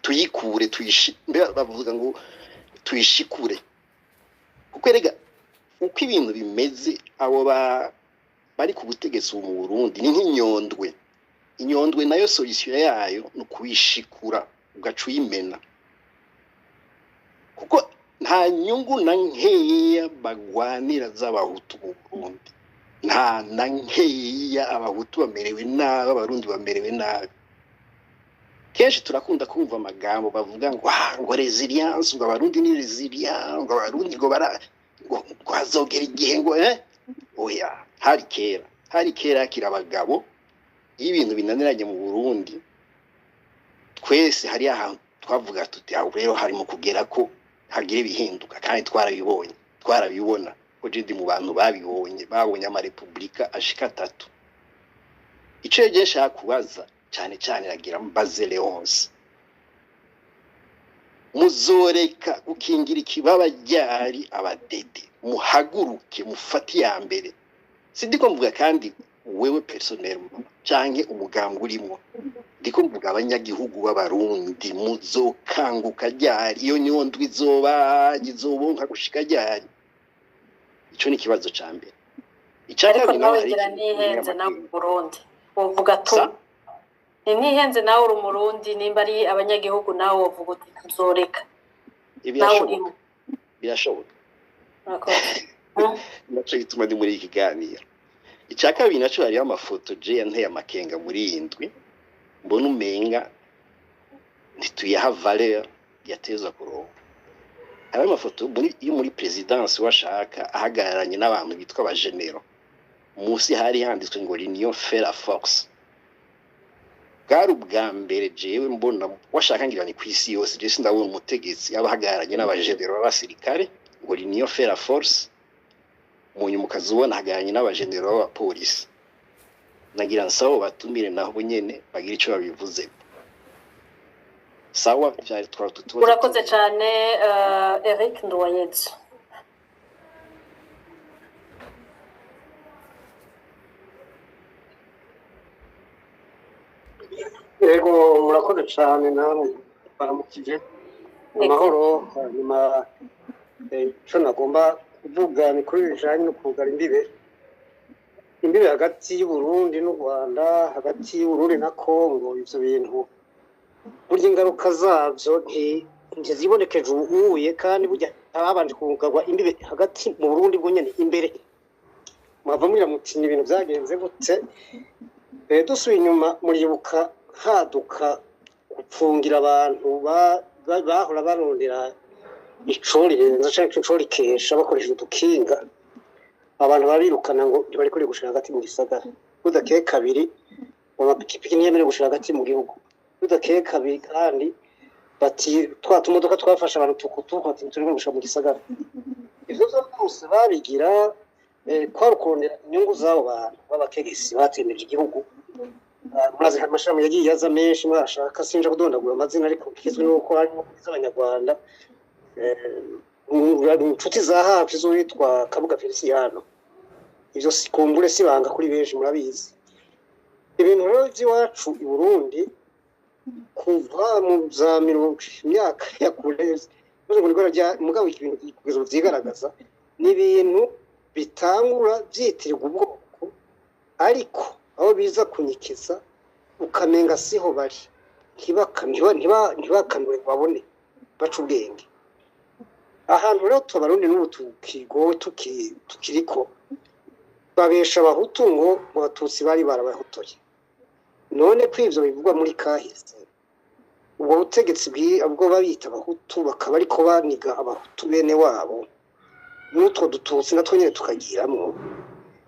tuyikure, mbe bavuga ngo tuyishikure? Kuko erega uko ibintu bimeze, abo bari ku butegetsi ubu mu Burundi ni nk'inyondwe. Inyondwe nayo solution yayo ni ukuyishikura, ugaca uyimena, kuko nta nyungu na nkeya bagwanira z'Abahutu mu Burundi, nta na nkeya. Abahutu bamerewe nabi, Abarundi bamerewe nabi. Kenshi turakunda kumva amagambo bavuga ngo ah, ngo résilience, ngo Abarundi ni résilient, ngo Abarundi ngo bara ngo hazogera igihe ngo oya, hari kera, hari kera hakiri abagabo. Iyo ibintu binaniranye mu Burundi, twese hari ahantu twavuga tuti aho rero harimo kugera ko hagira ibihinduka, kandi twarabibonye, twarabibona ko je ndi mu bantu babibonye, babonye amarepubulika ashika atatu. Ico rero je nshaka kubaza cyane cyane, nagira mbaze Leonce: muzoreka gukingira ikibaba ryari abadede, muhaguruke mufate iya mbere? Sindiko mvuga kandi wewe personnellement canke umugambi urimwo, ndiko mvuga abanyagihugu b'Abarundi. Muzokanguka ryari? Iyo nyondwi izoba izobonka gushika ryari? Ico ni ikibazo ca mbere. Ica Ariko kabiri naho nawe hari ngira ikintu ntihenze nawe amakenga. Umurundi wovuga tu Sa ntihenze nawe uri Umurundi, nimba ari abanyagihugu nawe wovuga uti tuzoreka nawe Birashoboka. Urimo. Birashoboka. Murakoze. Naco gituma ndi muri iki kiganiro. Icya kabiri naco, hariho amafoto je yanteye amakenga muri iyi ndwi. Mbona umenga ntituyaha valeur yateza kuronka. Hari amafoto yo muri présidence washaka ahagararanye n'abantu bitwa abagenero, munsi hari handitswe ngo "L'union fait la force". Bwari ubwa mbere jewe mbona, washaka ngira ni kw'isi yose, je sindabona umutegetsi aba ahagararanye n'abagenero b'abasirikare ngo "L'union fait la force", mu nyuma ukaza ubona ahagararanye n'abagenero b'abapolisi. Nagira nsabo batumire nabo nyene bagira ico babivuze. Sawa, vyari twari tutubazo. Urakoze cyane, Eric Nduwayezu. Yego, murakoze cyane, namwe baramukije amahoro. Hanyuma ico nagomba kuvuga ni kuri bijanye no kugara imbibe hagati y'Uburundi n'u Rwanda, hagati y'Uburundi na Kongo. Ivyo bintu burya ingaruka zabyo ntizibonekeje ubuye, kandi burya habanje kugarwa imbibe hagati mu Burundi bwo nyene imbere. Mwava mugira muti ni ibintu byagenze gute? Dusubiye inyuma, muribuka haduka gupfungira abantu bahora barondera icorirenza canke icorikesha bakoresheje udukinga, abantu babirukana ngo ntibarikore gushira hagati mu gisagara. Budakeye kabiri, amapikipiki ntiyemerewe gushira hagati mu gihugu. Budakeye kabiri kandi bati twa tumodoka twafashe abantu tukutuku, bati ntituriko gushira mu gisagara. Ivyo vyose babigira kwari ukurondera inyungu z'abo bantu b'abategetsi batemeje igihugu. Murazi amashami yagiye aza menshi, mwashaka sinja kudondagura amazina, ariko kizwi nuko harimo iz'abanyarwanda, inshuti za hafi z'uwitwa Kabuga Feliciano. Ivyo sikumbure sibanga kuri benshi, murabizi. Ibintu rero by'iwacu i Burundi kuva mu za mirongo imyaka ya kure maze ngo nibwo rya mugabo ibintu kugeza ubu vyigaragaza ni ibintu bitangura byitirirwa ubwoko, ariko aho biza kunyikiza ukamenga siho bari, ntibakanure ngo babone baca ubwenge. Ahantu rero tubarundi n'ubu tukigowe tukiriko babesha abahutu ngo abatutsi bari barabahotoye. None ko ivyo bivugwa muri kahise, ubwo butegetsi bwo babita abahutu bakaba ariko baniga abahutu bene wabo, n'utwo dututsi natwo nyene tukagiramwo,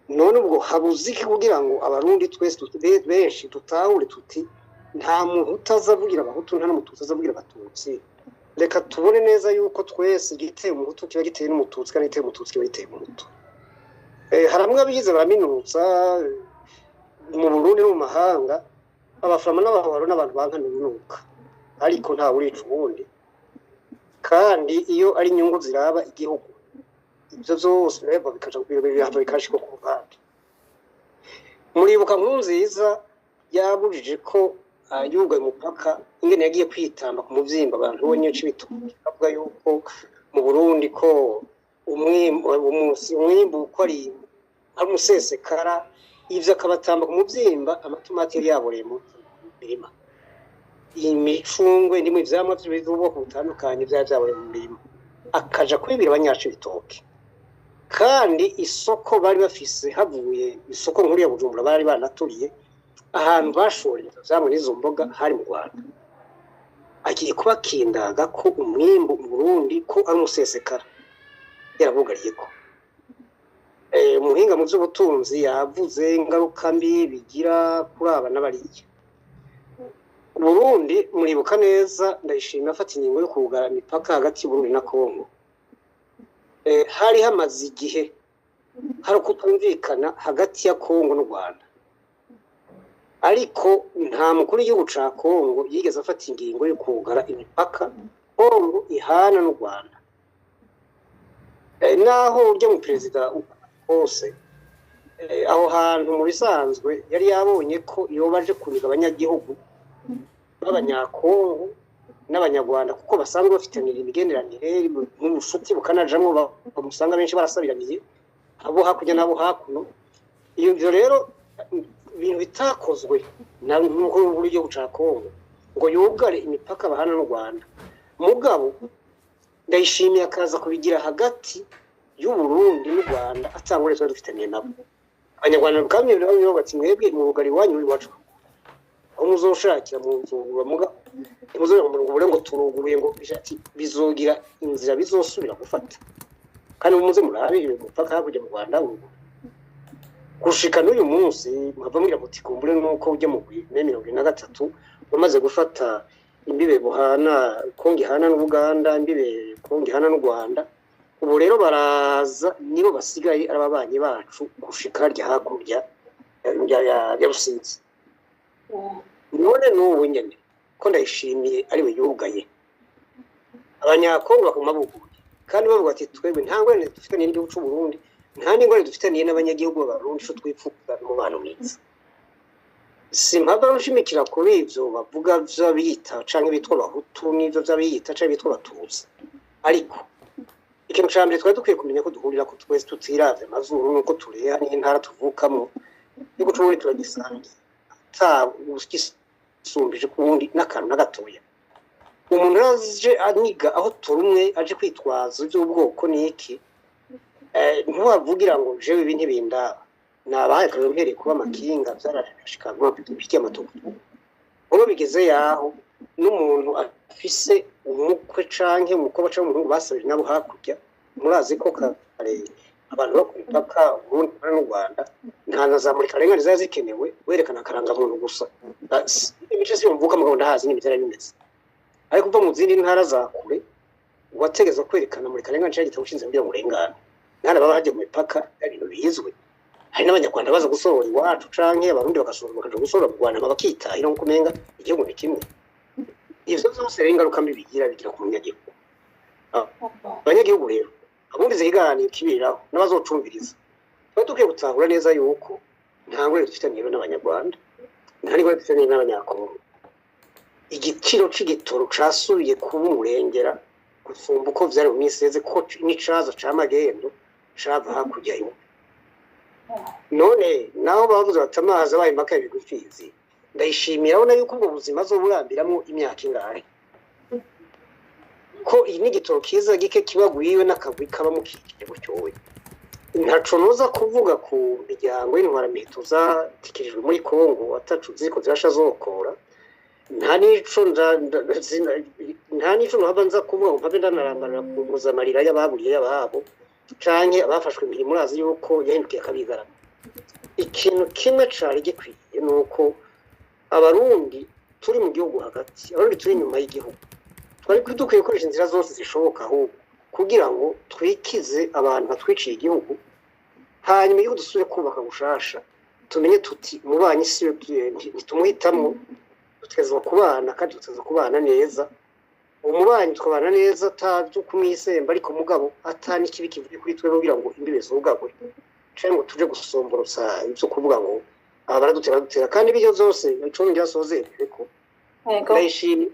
none ubwo habuze iki kugira ngo abarundi twese benshi dutahure tuti nta muntu utazavugira abahutu, nta n'umututsi azavugira abatutsi? Reka tubone neza yuko twese igiteye umuhutu kiba giteye n'umututsi, kandi igiteye umututsi kiba giteye umuhutu. Hari amwe abigize baraminuza mu Burundi no mu mahanga, abafama n'abahoro n'abantu bankana urunuka, ariko nta urica uwundi. Kandi iyo ari inyungu ziraba igihugu, ibyo byose birahava bikaja birahava bikashikwa ku ruhande. Muribuka Nkurunziza yabujije ko yugaye umupaka, ingene yagiye kwitamba ku muvyimba abantu bo nyinshi bitoki, avuga yuko mu Burundi ko umwimbu uko ari umusesekara, ivyo akabatamba ku muvyimba amatomati yari yaboreye mu mirima, imicungwe ndimo ivyamwa vy'ubwoko butandukanye vyari vyaboreye mu mirima, akaja kwibira abanyacibitoke. Kandi isoko bari bafise havuye isoko nkuru ya Bujumbura, bari banaturiye ahantu bashoreye ivyo vyamwa n'izo mboga hari mu Rwanda. Agiye kubakindaga ko umwimbu mu Burundi ko ari umusesekara, yarabugariye ko umuhinga mu vy'ubutunzi yavuze ingaruka mbi bigira kuri aba n'abariya. Burundi muribuka neza Ndayishimiye afata ingingo yo kugara imipaka hagati y'Uburundi na Kongo. Hari hamaze igihe hari ukutumvikana hagati ya Kongo n'u Rwanda, ariko nta mukuru w'igihugu ca Kongo yigeze afata ingingo yo kugara imipaka Kongo ihana n'u Rwanda. Naho urya mu perezida hose aho hantu mu bisanzwe yari yabonye ko yoba aje kuniga abanyagihugu b'abanyakongo n'abanyarwanda, kuko basanzwe bafitaniye imigenderanire n'ubushuti bukanajamwo, bamusanga benshi barasabiraniye abo hakurya n'abo hakuno. Ivyo rero ibintu bitakozwe na n'umukuru w'igihugu ca Kongo ngo yugare imipaka bahana n'u Rwanda, mugabo Ndayishimiye akaza kubigira hagati y'Uburundi n'u Rwanda atangure twari dufitaniye nabo. Abanyarwanda bakamye bati mwebwe mu bugari wanyu iwacu. Aho muzoshakira mu nzu bamuga, ntimuzobera ngo murugure ngo turuguruye, ngo ati bizogira inzira bizosubira gufata. Kandi muze murabe umupaka hakurya mu Rwanda wuguruye gushika n'uyu munsi. Muhava mwira muti kumbure nuko ujya mu 2023 bamaze gufata imbibe buhana, Kongo ihana n'Ubuganda, imbibe Kongo ihana n'u Rwanda. Ubu rero baraza, nibo basigaye ari ababanyi bacu gushika harya hakurya ya Rusizi. None n'ubu nyene ko Ndayishimiye ariwe yugaye, Abanyakongo bakuma buguye kandi bavuga ati twebwe nta ngorane dufitaniye n'igihugu c'u Burundi, nta n'ingorane dufitaniye n'abanyagihugu b'Abarundi, ico twipfuza n'umubano mwiza. Simpava nshimikira kuri ivyo bavuga vy'abiyita canke bitwa Abahutu n'ivyo vy'abiyita canke bitwa Abatutsi, ariko ikintu ca mbere twari dukwiye kumenya ko duhurira ko twese, tutiravye amazuru nuko tureha n'intara tuvukamo, igihugu c'Uburundi turagisangiye, ata gisumbije ku wundi n'akantu na gatoya. Umuntu aje aniga aho turumwe aje kwitwaza ivy'ubwoko n'iki, ntiwavugira ngo jewe ibi ntibindaba. Nabahaye akarorero mpereye kuba amakinga vyarashika amapikipiki, amatukutuku. Ubu bigeze yaho n'umuntu afise umukwe canke umukobwa canke umuhungu basabije nabo hakurya. Murazi ko kare abantu bo ku mupaka Uburundi n'u Rwanda nta na za murikarenga zari zikenewe, werekana akarangamuntu gusa. Imice si mvuka, mugabo ndahazi nyine byari bimeze. Ariko uva mu zindi ntara za kure wategeza kwerekana murikarenga nca gitabo ushinzwe kugira ngo urengane. Nana baba hagiye mu mipaka, ibintu bizwi. Hari n'Abanyarwanda baza gusohora iwacu canke Abarundi bagasohora, bakaja gusohora mu Rwanda, bakitahira nkuko umenga igihugu ni kimwe. Ivyo vyose rero ingaruka mbi bigira ku munyagihugu. Abanyagihugu rero abumviza ikiganiro kibiriraho n'abazocumviriza, tuba dukwiye gutahura neza yuko nta ngorane dufitaniye n'Abanyarwanda, nta n'ingorane dufitaniye n'Abanyakongo. Igiciro c'igitoro casubiye kuba umurengera gusumba uko vyari mu minsi iheze, ko n'icaza ca magendo cava hakurya y'ubu. None naho bavuze bati amazi abaye maka bigufizi, ndayishimira abona yuko ubwo buzima azoburambiramwo imyaka ingahe, ko iyi n'igitoro kiza gike kibagwiwe n'akagwi kaba mukikije gutyoye. Ntaco noza kuvuga ku miryango y'intwaramiheto zatikirijwe muri Kongo ataco ziriko zirasha zokora. Nta nico nta nico nohava nza kuvuga ngo mpave ndanarambarira ku mpuzamarira y'ababuriye y'ababo canke abafashwe imirimo. Murazi yuko yahindukiye akabigarama. Ikintu kimwe cari gikwiye nuko Abarundi turi mu gihugu hagati, Abarundi turi inyuma y'igihugu, twari dukwiye gukoresha inzira zose zishoboka ahubwo kugira ngo twikize abantu batwiciye igihugu, hanyuma igihugu dusubire kubaka gushasha. Tumenye tuti umubanyi si we ntitumuhitamwo, dutegerezwa kubana kandi dutegerezwa kubana neza. Umubanyi tukabana neza atabyo kumwisemba, ariko mugabo ata n'ikibi kivuye kuri twebwe kugira ngo imbibe zugagwe canke ngo tuje gusomborotsa ivyo kuvuga ngo aba baradutera badutera. Kandi ibyo vyose ico ngira sozereko, ndayishimye.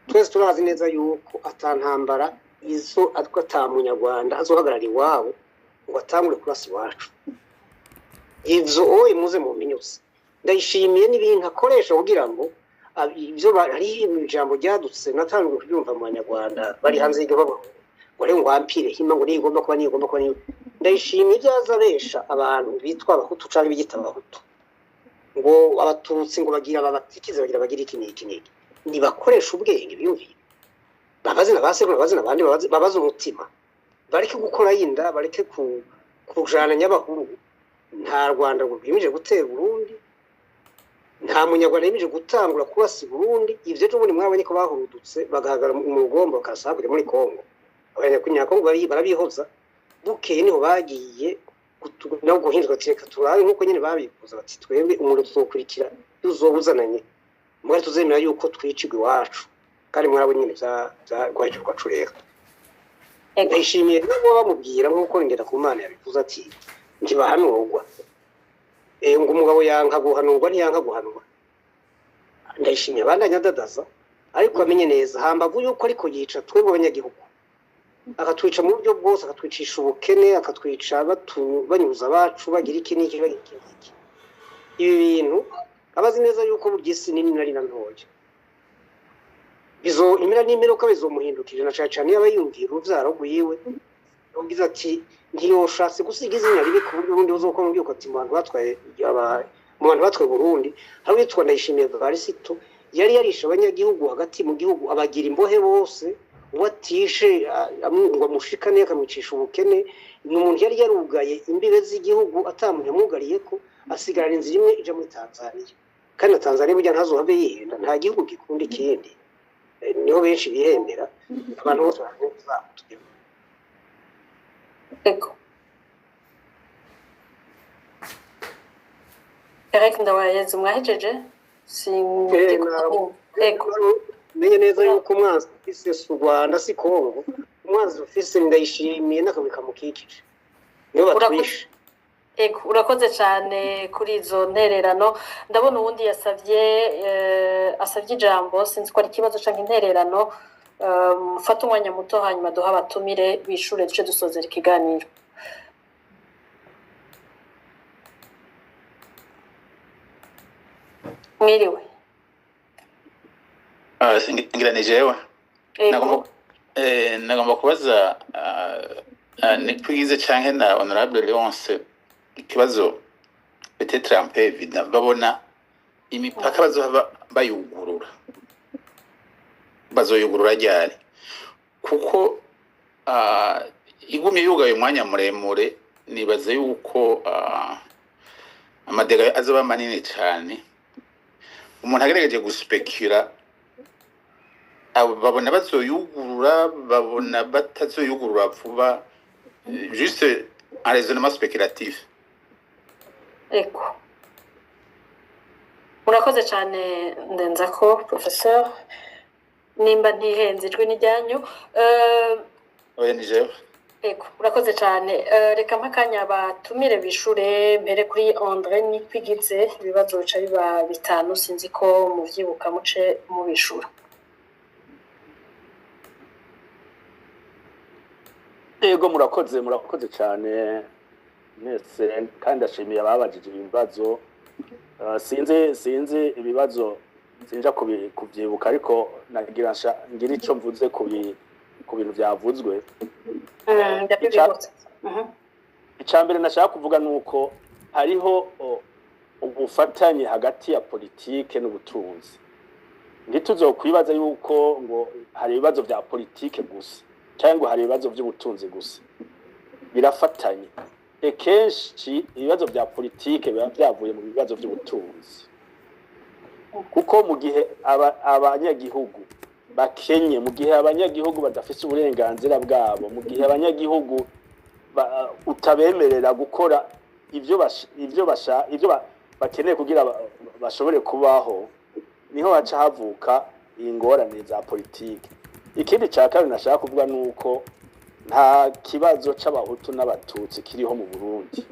Twese turazi neza yuko ata ntambara izo atwo, ata Munyarwanda azohagarara iwabo ngo atangure kurasa iwacu. Ivyo oye muze mu minyuze. Ndayishimiye n'ibintu akoresha kugira ngo ibyo hariho ijambo ryadutse natangiye kuryumva mu Banyarwanda bari hanze y'igihugu ngo rero ngo empire Hima ngo niyo igomba kuba, niyo igomba kuba niyo. Ndayishimiye ibyo aza abesha abantu bitwa Abahutu canke biyita Abahutu, ngo Abatutsi ngo bagira babatikize, bagira iki n'iki n'iki. Nibakoresha ubwenge, biyumvire, babaze na ba sekuru, babaze n'abandi, babaze umutima, bareke gukora yinda, bareke kujana nyabahuru. Nta Rwanda rwiyemeje gutera Burundi, nta Munyarwanda yemeje gutangura kurasa i Burundi. Ivyo ejo bundi mwabonye ko bahurudutse bagahagarara mu rugombo, bakarasa hakurya muri Kongo. Abanyakongo barabihoza. Bukeye niho bagiye nabo guhinduka bati reka turabe, nk'uko nyene babivuze bati twebwe umuriro tuzokurikira uzoba uzananye, mwari tuzemera yuko twicirwa iwacu. Kandi mwabonye nyene vya rwacu rero. Ndayishimiye rero kuba bamubwira nk'uko Ngendakumana yabivuze ati ntibahanurwa, ngo umugabo yanka guhanurwa, ntiyanka guhanwa. Ndayishimiye abandanya adadaza, ariko amenye neza hambavu yuko ariko yica twebwe abanyagihugu, akatwica mu buryo bwose, akatwicisha ubukene, akatwica banyuza abacu, bagira iki n'iki, bagira iki n'iki. Ibi bintu abazi neza yuko burya isi nini nari na ntoya, bizo impera n'imperuka bizomuhindukira, na cane cane iyo aba yumvira uruvyaro rwiwe. Yagize ati ntiyoshatse gusiga izina ribi ku buryo ubundi buzokora ubwiko ati mu bantu batwaye aba Mu bantu batwaye Burundi hari uwitwa Ndayishimiye Varisito, yari yarishe abanyagihugu hagati mu gihugu, abagira imbohe bose, uwo atishe ngo amushikane akamwicisha ubukene. Ni umuntu yari yarugaye imbibe z'igihugu, atamuntu yamwugariye, ko asigarana inzira imwe ija muri Tanzania. Kandi na Tanzania burya ntazohave yihenda, nta gihugu gikunda ikindi. Niho benshi bihembera, abantu bose baravuga. Ego. Eric Ndawayezu, mwahejeje? Ego. Menye neza yuko umwanzi ufise si u Rwanda, si Kongo, umwanzi ufise Ndayishimiye n'akabuye kamukikije, niyo batwishe. Ego, urakoze cyane kuri izo ntererano. Ndabona uwundi yasabye asabye ijambo, sinzi ko ari ikibazo cyangwa intererano. Mufate umwanya muto, hanyuma duha abatumire bishure, duce dusozera ikiganiro. Mwiriwe. Ngira ni jewe. Ego. Nagomba kubaza Nikwigize canke na honorable Leonce ikibazo peut-être un peu évident: babona imipaka bazohava bayugurura, bazoyugurura ryari? Kuko igumye yugaye umwanya muremure, nibaza yuko ama dégâts azoba manini cane. Umuntu agerageje guspekira, abo babona bazoyugurura, babona batazoyugurura vuba? Juste un raisonnement spéculatif. Ego, murakoze cyane. Ndenzako professeur, nimba ntihenze, ijwi ni ryanyu. Oya, ni jewe. Ego, urakoze cyane. Reka mpa akanya batumire bishure, mpere kuri Andre Nikwigize. Ibibazo bica biba bitanu, sinzi ko muvyibuka, muce mubishura. Yego, murakoze, murakoze cyane mwese, kandi ndashimiye ababajije ibibazo. Sinzi ibibazo, sinja kubyibuka, ariko nagira ngira ico mvuze ku bintu byavuzwe. Ndabyibutse. Icya mbere nashaka kuvuga ni uko hariho ubufatanye hagati ya politike n'ubutunzi. Ntituzokwibaza yuko ngo hari ibibazo bya politike gusa cyangwa ngo hari ibibazo by'ubutunzi gusa, birafatanye. Kenshi ibibazo bya politike biba byavuye mu bibazo by'ubutunzi, kuko mu gihe abanyagihugu bakenye, mu gihe abanyagihugu badafise uburenganzira bwabo, mu gihe abanyagihugu utabemerera gukora ivyo bakeneye kugira bashobore kubaho, niho haca havuka ingorane za politike. Ikindi cya kabiri nashaka kuvuga ni uko nta kibazo c'Abahutu n'Abatutsi kiriho mu Burundi.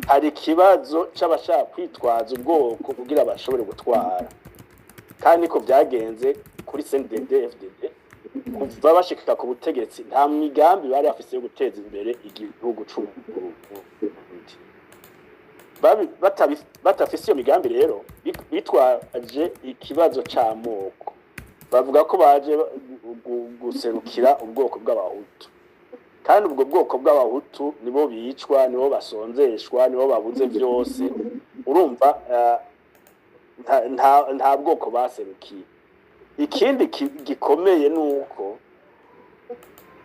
Hari ikibazo c'abashaka kwitwaza ubwoko kugira bashobore gutwara, kandi niko byagenze kuri CNDD FDD. Kuva bashika ku butegetsi, nta migambi bari bafise yo guteza imbere igihugu c'Uburundi. Batafise iyo migambi rero, bitwaje ikibazo c'amoko, bavuga ko baje guserukira ubwoko bw'Abahutu, kandi ubwo bwoko bw'Abahutu nibo bicwa, nibo basonzeshwa, nibo babuze byose. Urumva nta bwoko baserukiye. Ikindi gikomeye ni uko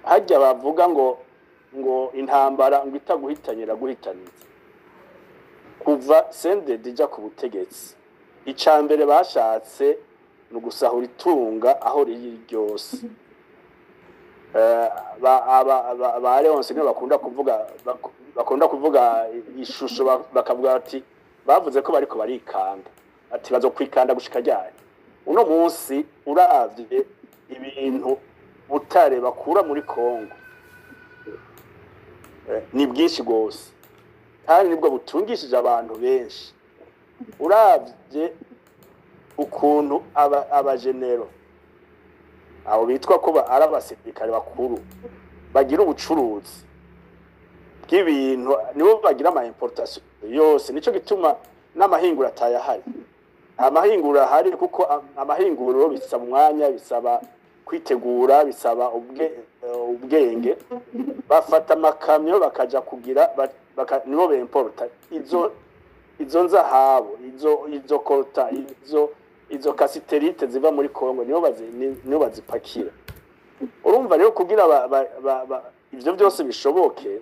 hajya bavuga ngo intambara ngo itaguhitanye iraguhitaniza. Kuva CNDD ija ku butegetsi, ica mbere bashatse ni ugusahura itunga aho riri ryose. Ba Leonce nibo bakunda kuvuga ishusho, bakavuga bati bavuze ko bariko barikanda, ati bazokwikanda gushika ryari? Uno munsi uravye ibintu butare bakura muri Kongo, ni bwinshi gose, kandi nibwo butungishije abantu benshi. Uravye ukuntu abajenero abo bitwa ko ari abasirikare bakuru bagira ubucuruzi bw'ibintu, nibo bagira ama importation yose. Nico gituma n'amahinguro atayahari. Amahinguro ahari kuko amahinguriro bisaba umwanya, bisaba kwitegura, bisaba ubwenge. Bafata amakamyo bakaja kugira nibo bemporta izo nzahabu. Izo coltan, izo cassitérite ziva muri Kongo niyo bazipakira. Urumva rero, kugira ivyo byose bishoboke,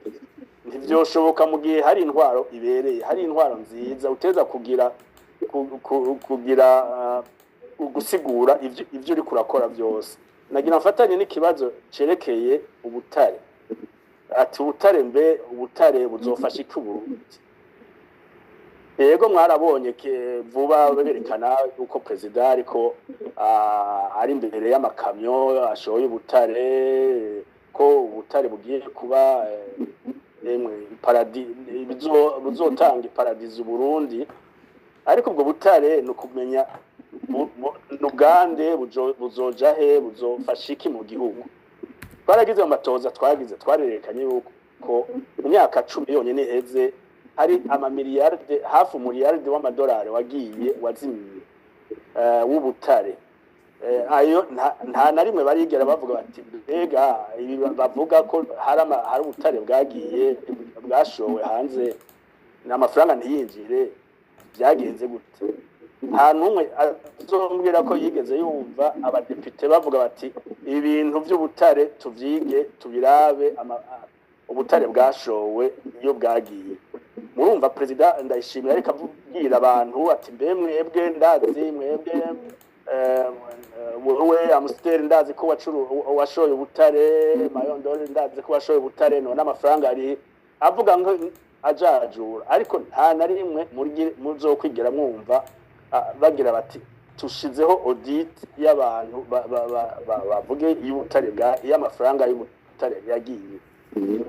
ntivyoshoboka mu gihe hari intwaro ibereye, hari intwaro nziza. Uteza kugira gusigura ivyo uriko urakora byose. Nagira mfatanye n'ikibazo cerekeye ubutare, ati ubutare, mbe ubutare buzofasha iki Uburundi? Yego, mwarabonye vuba berekana uko perezida ariko ari imbere y'amakamyo ashoye ubutare, ko ubutare bugiye kuba emwe buzotanga iparadizo Burundi. Ariko ubwo butare ni ukumenya ni ubwande, buzoja he, buzofasha iki mu gihugu? Twaragize amatoza, twagize, twarerekanye yuko mu myaka 10 yonyine iheze hari amamiliyarde, hafi umuliyarde w'amadolari wagiye wazimiye w'ubutare. Ayo nta na rimwe barigera bavuga bati mbega ibi bavuga ko hari ubutare bwagiye, bwashowe hanze, n'amafaranga ntiyinjire, byagenze gute? Nta n'umwe azombwira ko yigeze yumva abadepite bavuga bati ibintu by'ubutare tuvyige, tubirabe, ubutare bwashowe iyo bwagiye. Murumva perezida Ndayishimiye ariko abwira abantu ati mbe mwebwe, ndazi mwebwe, wowe Amusiteri, ndazi ko washoye ubutare, Mayondore, ndazi ko washoye ubutare, none amafaranga ari? Avuga ngo ajajura, ariko nta na rimwe muzokwigera mwumva bagira bati tushizeho audit y'abantu bavuge y'ubutare bwa y'amafaranga y'ubutare yagiye.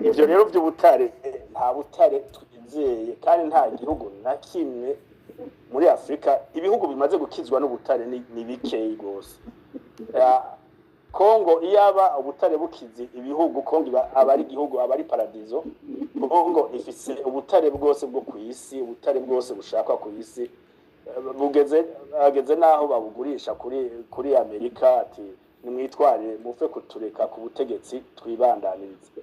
Ivyo rero by'ubutare, nta butare twizeye, kandi nta gihugu na kimwe muri Afurika, ibihugu bimaze gukizwa n'ubutare ni bikeyi rwose. Kongo, iyaba ubutare bukize ibihugu, Kongo aba ari igihugu, aba ari paradizo. Kongo ifise ubutare bwose bwo ku isi, ubutare bwose bushakwa ku isi. Bugeze ageze naho babugurisha kuri Amerika, ati nimwitware mufe kutureka ku butegetsi twibandanirize.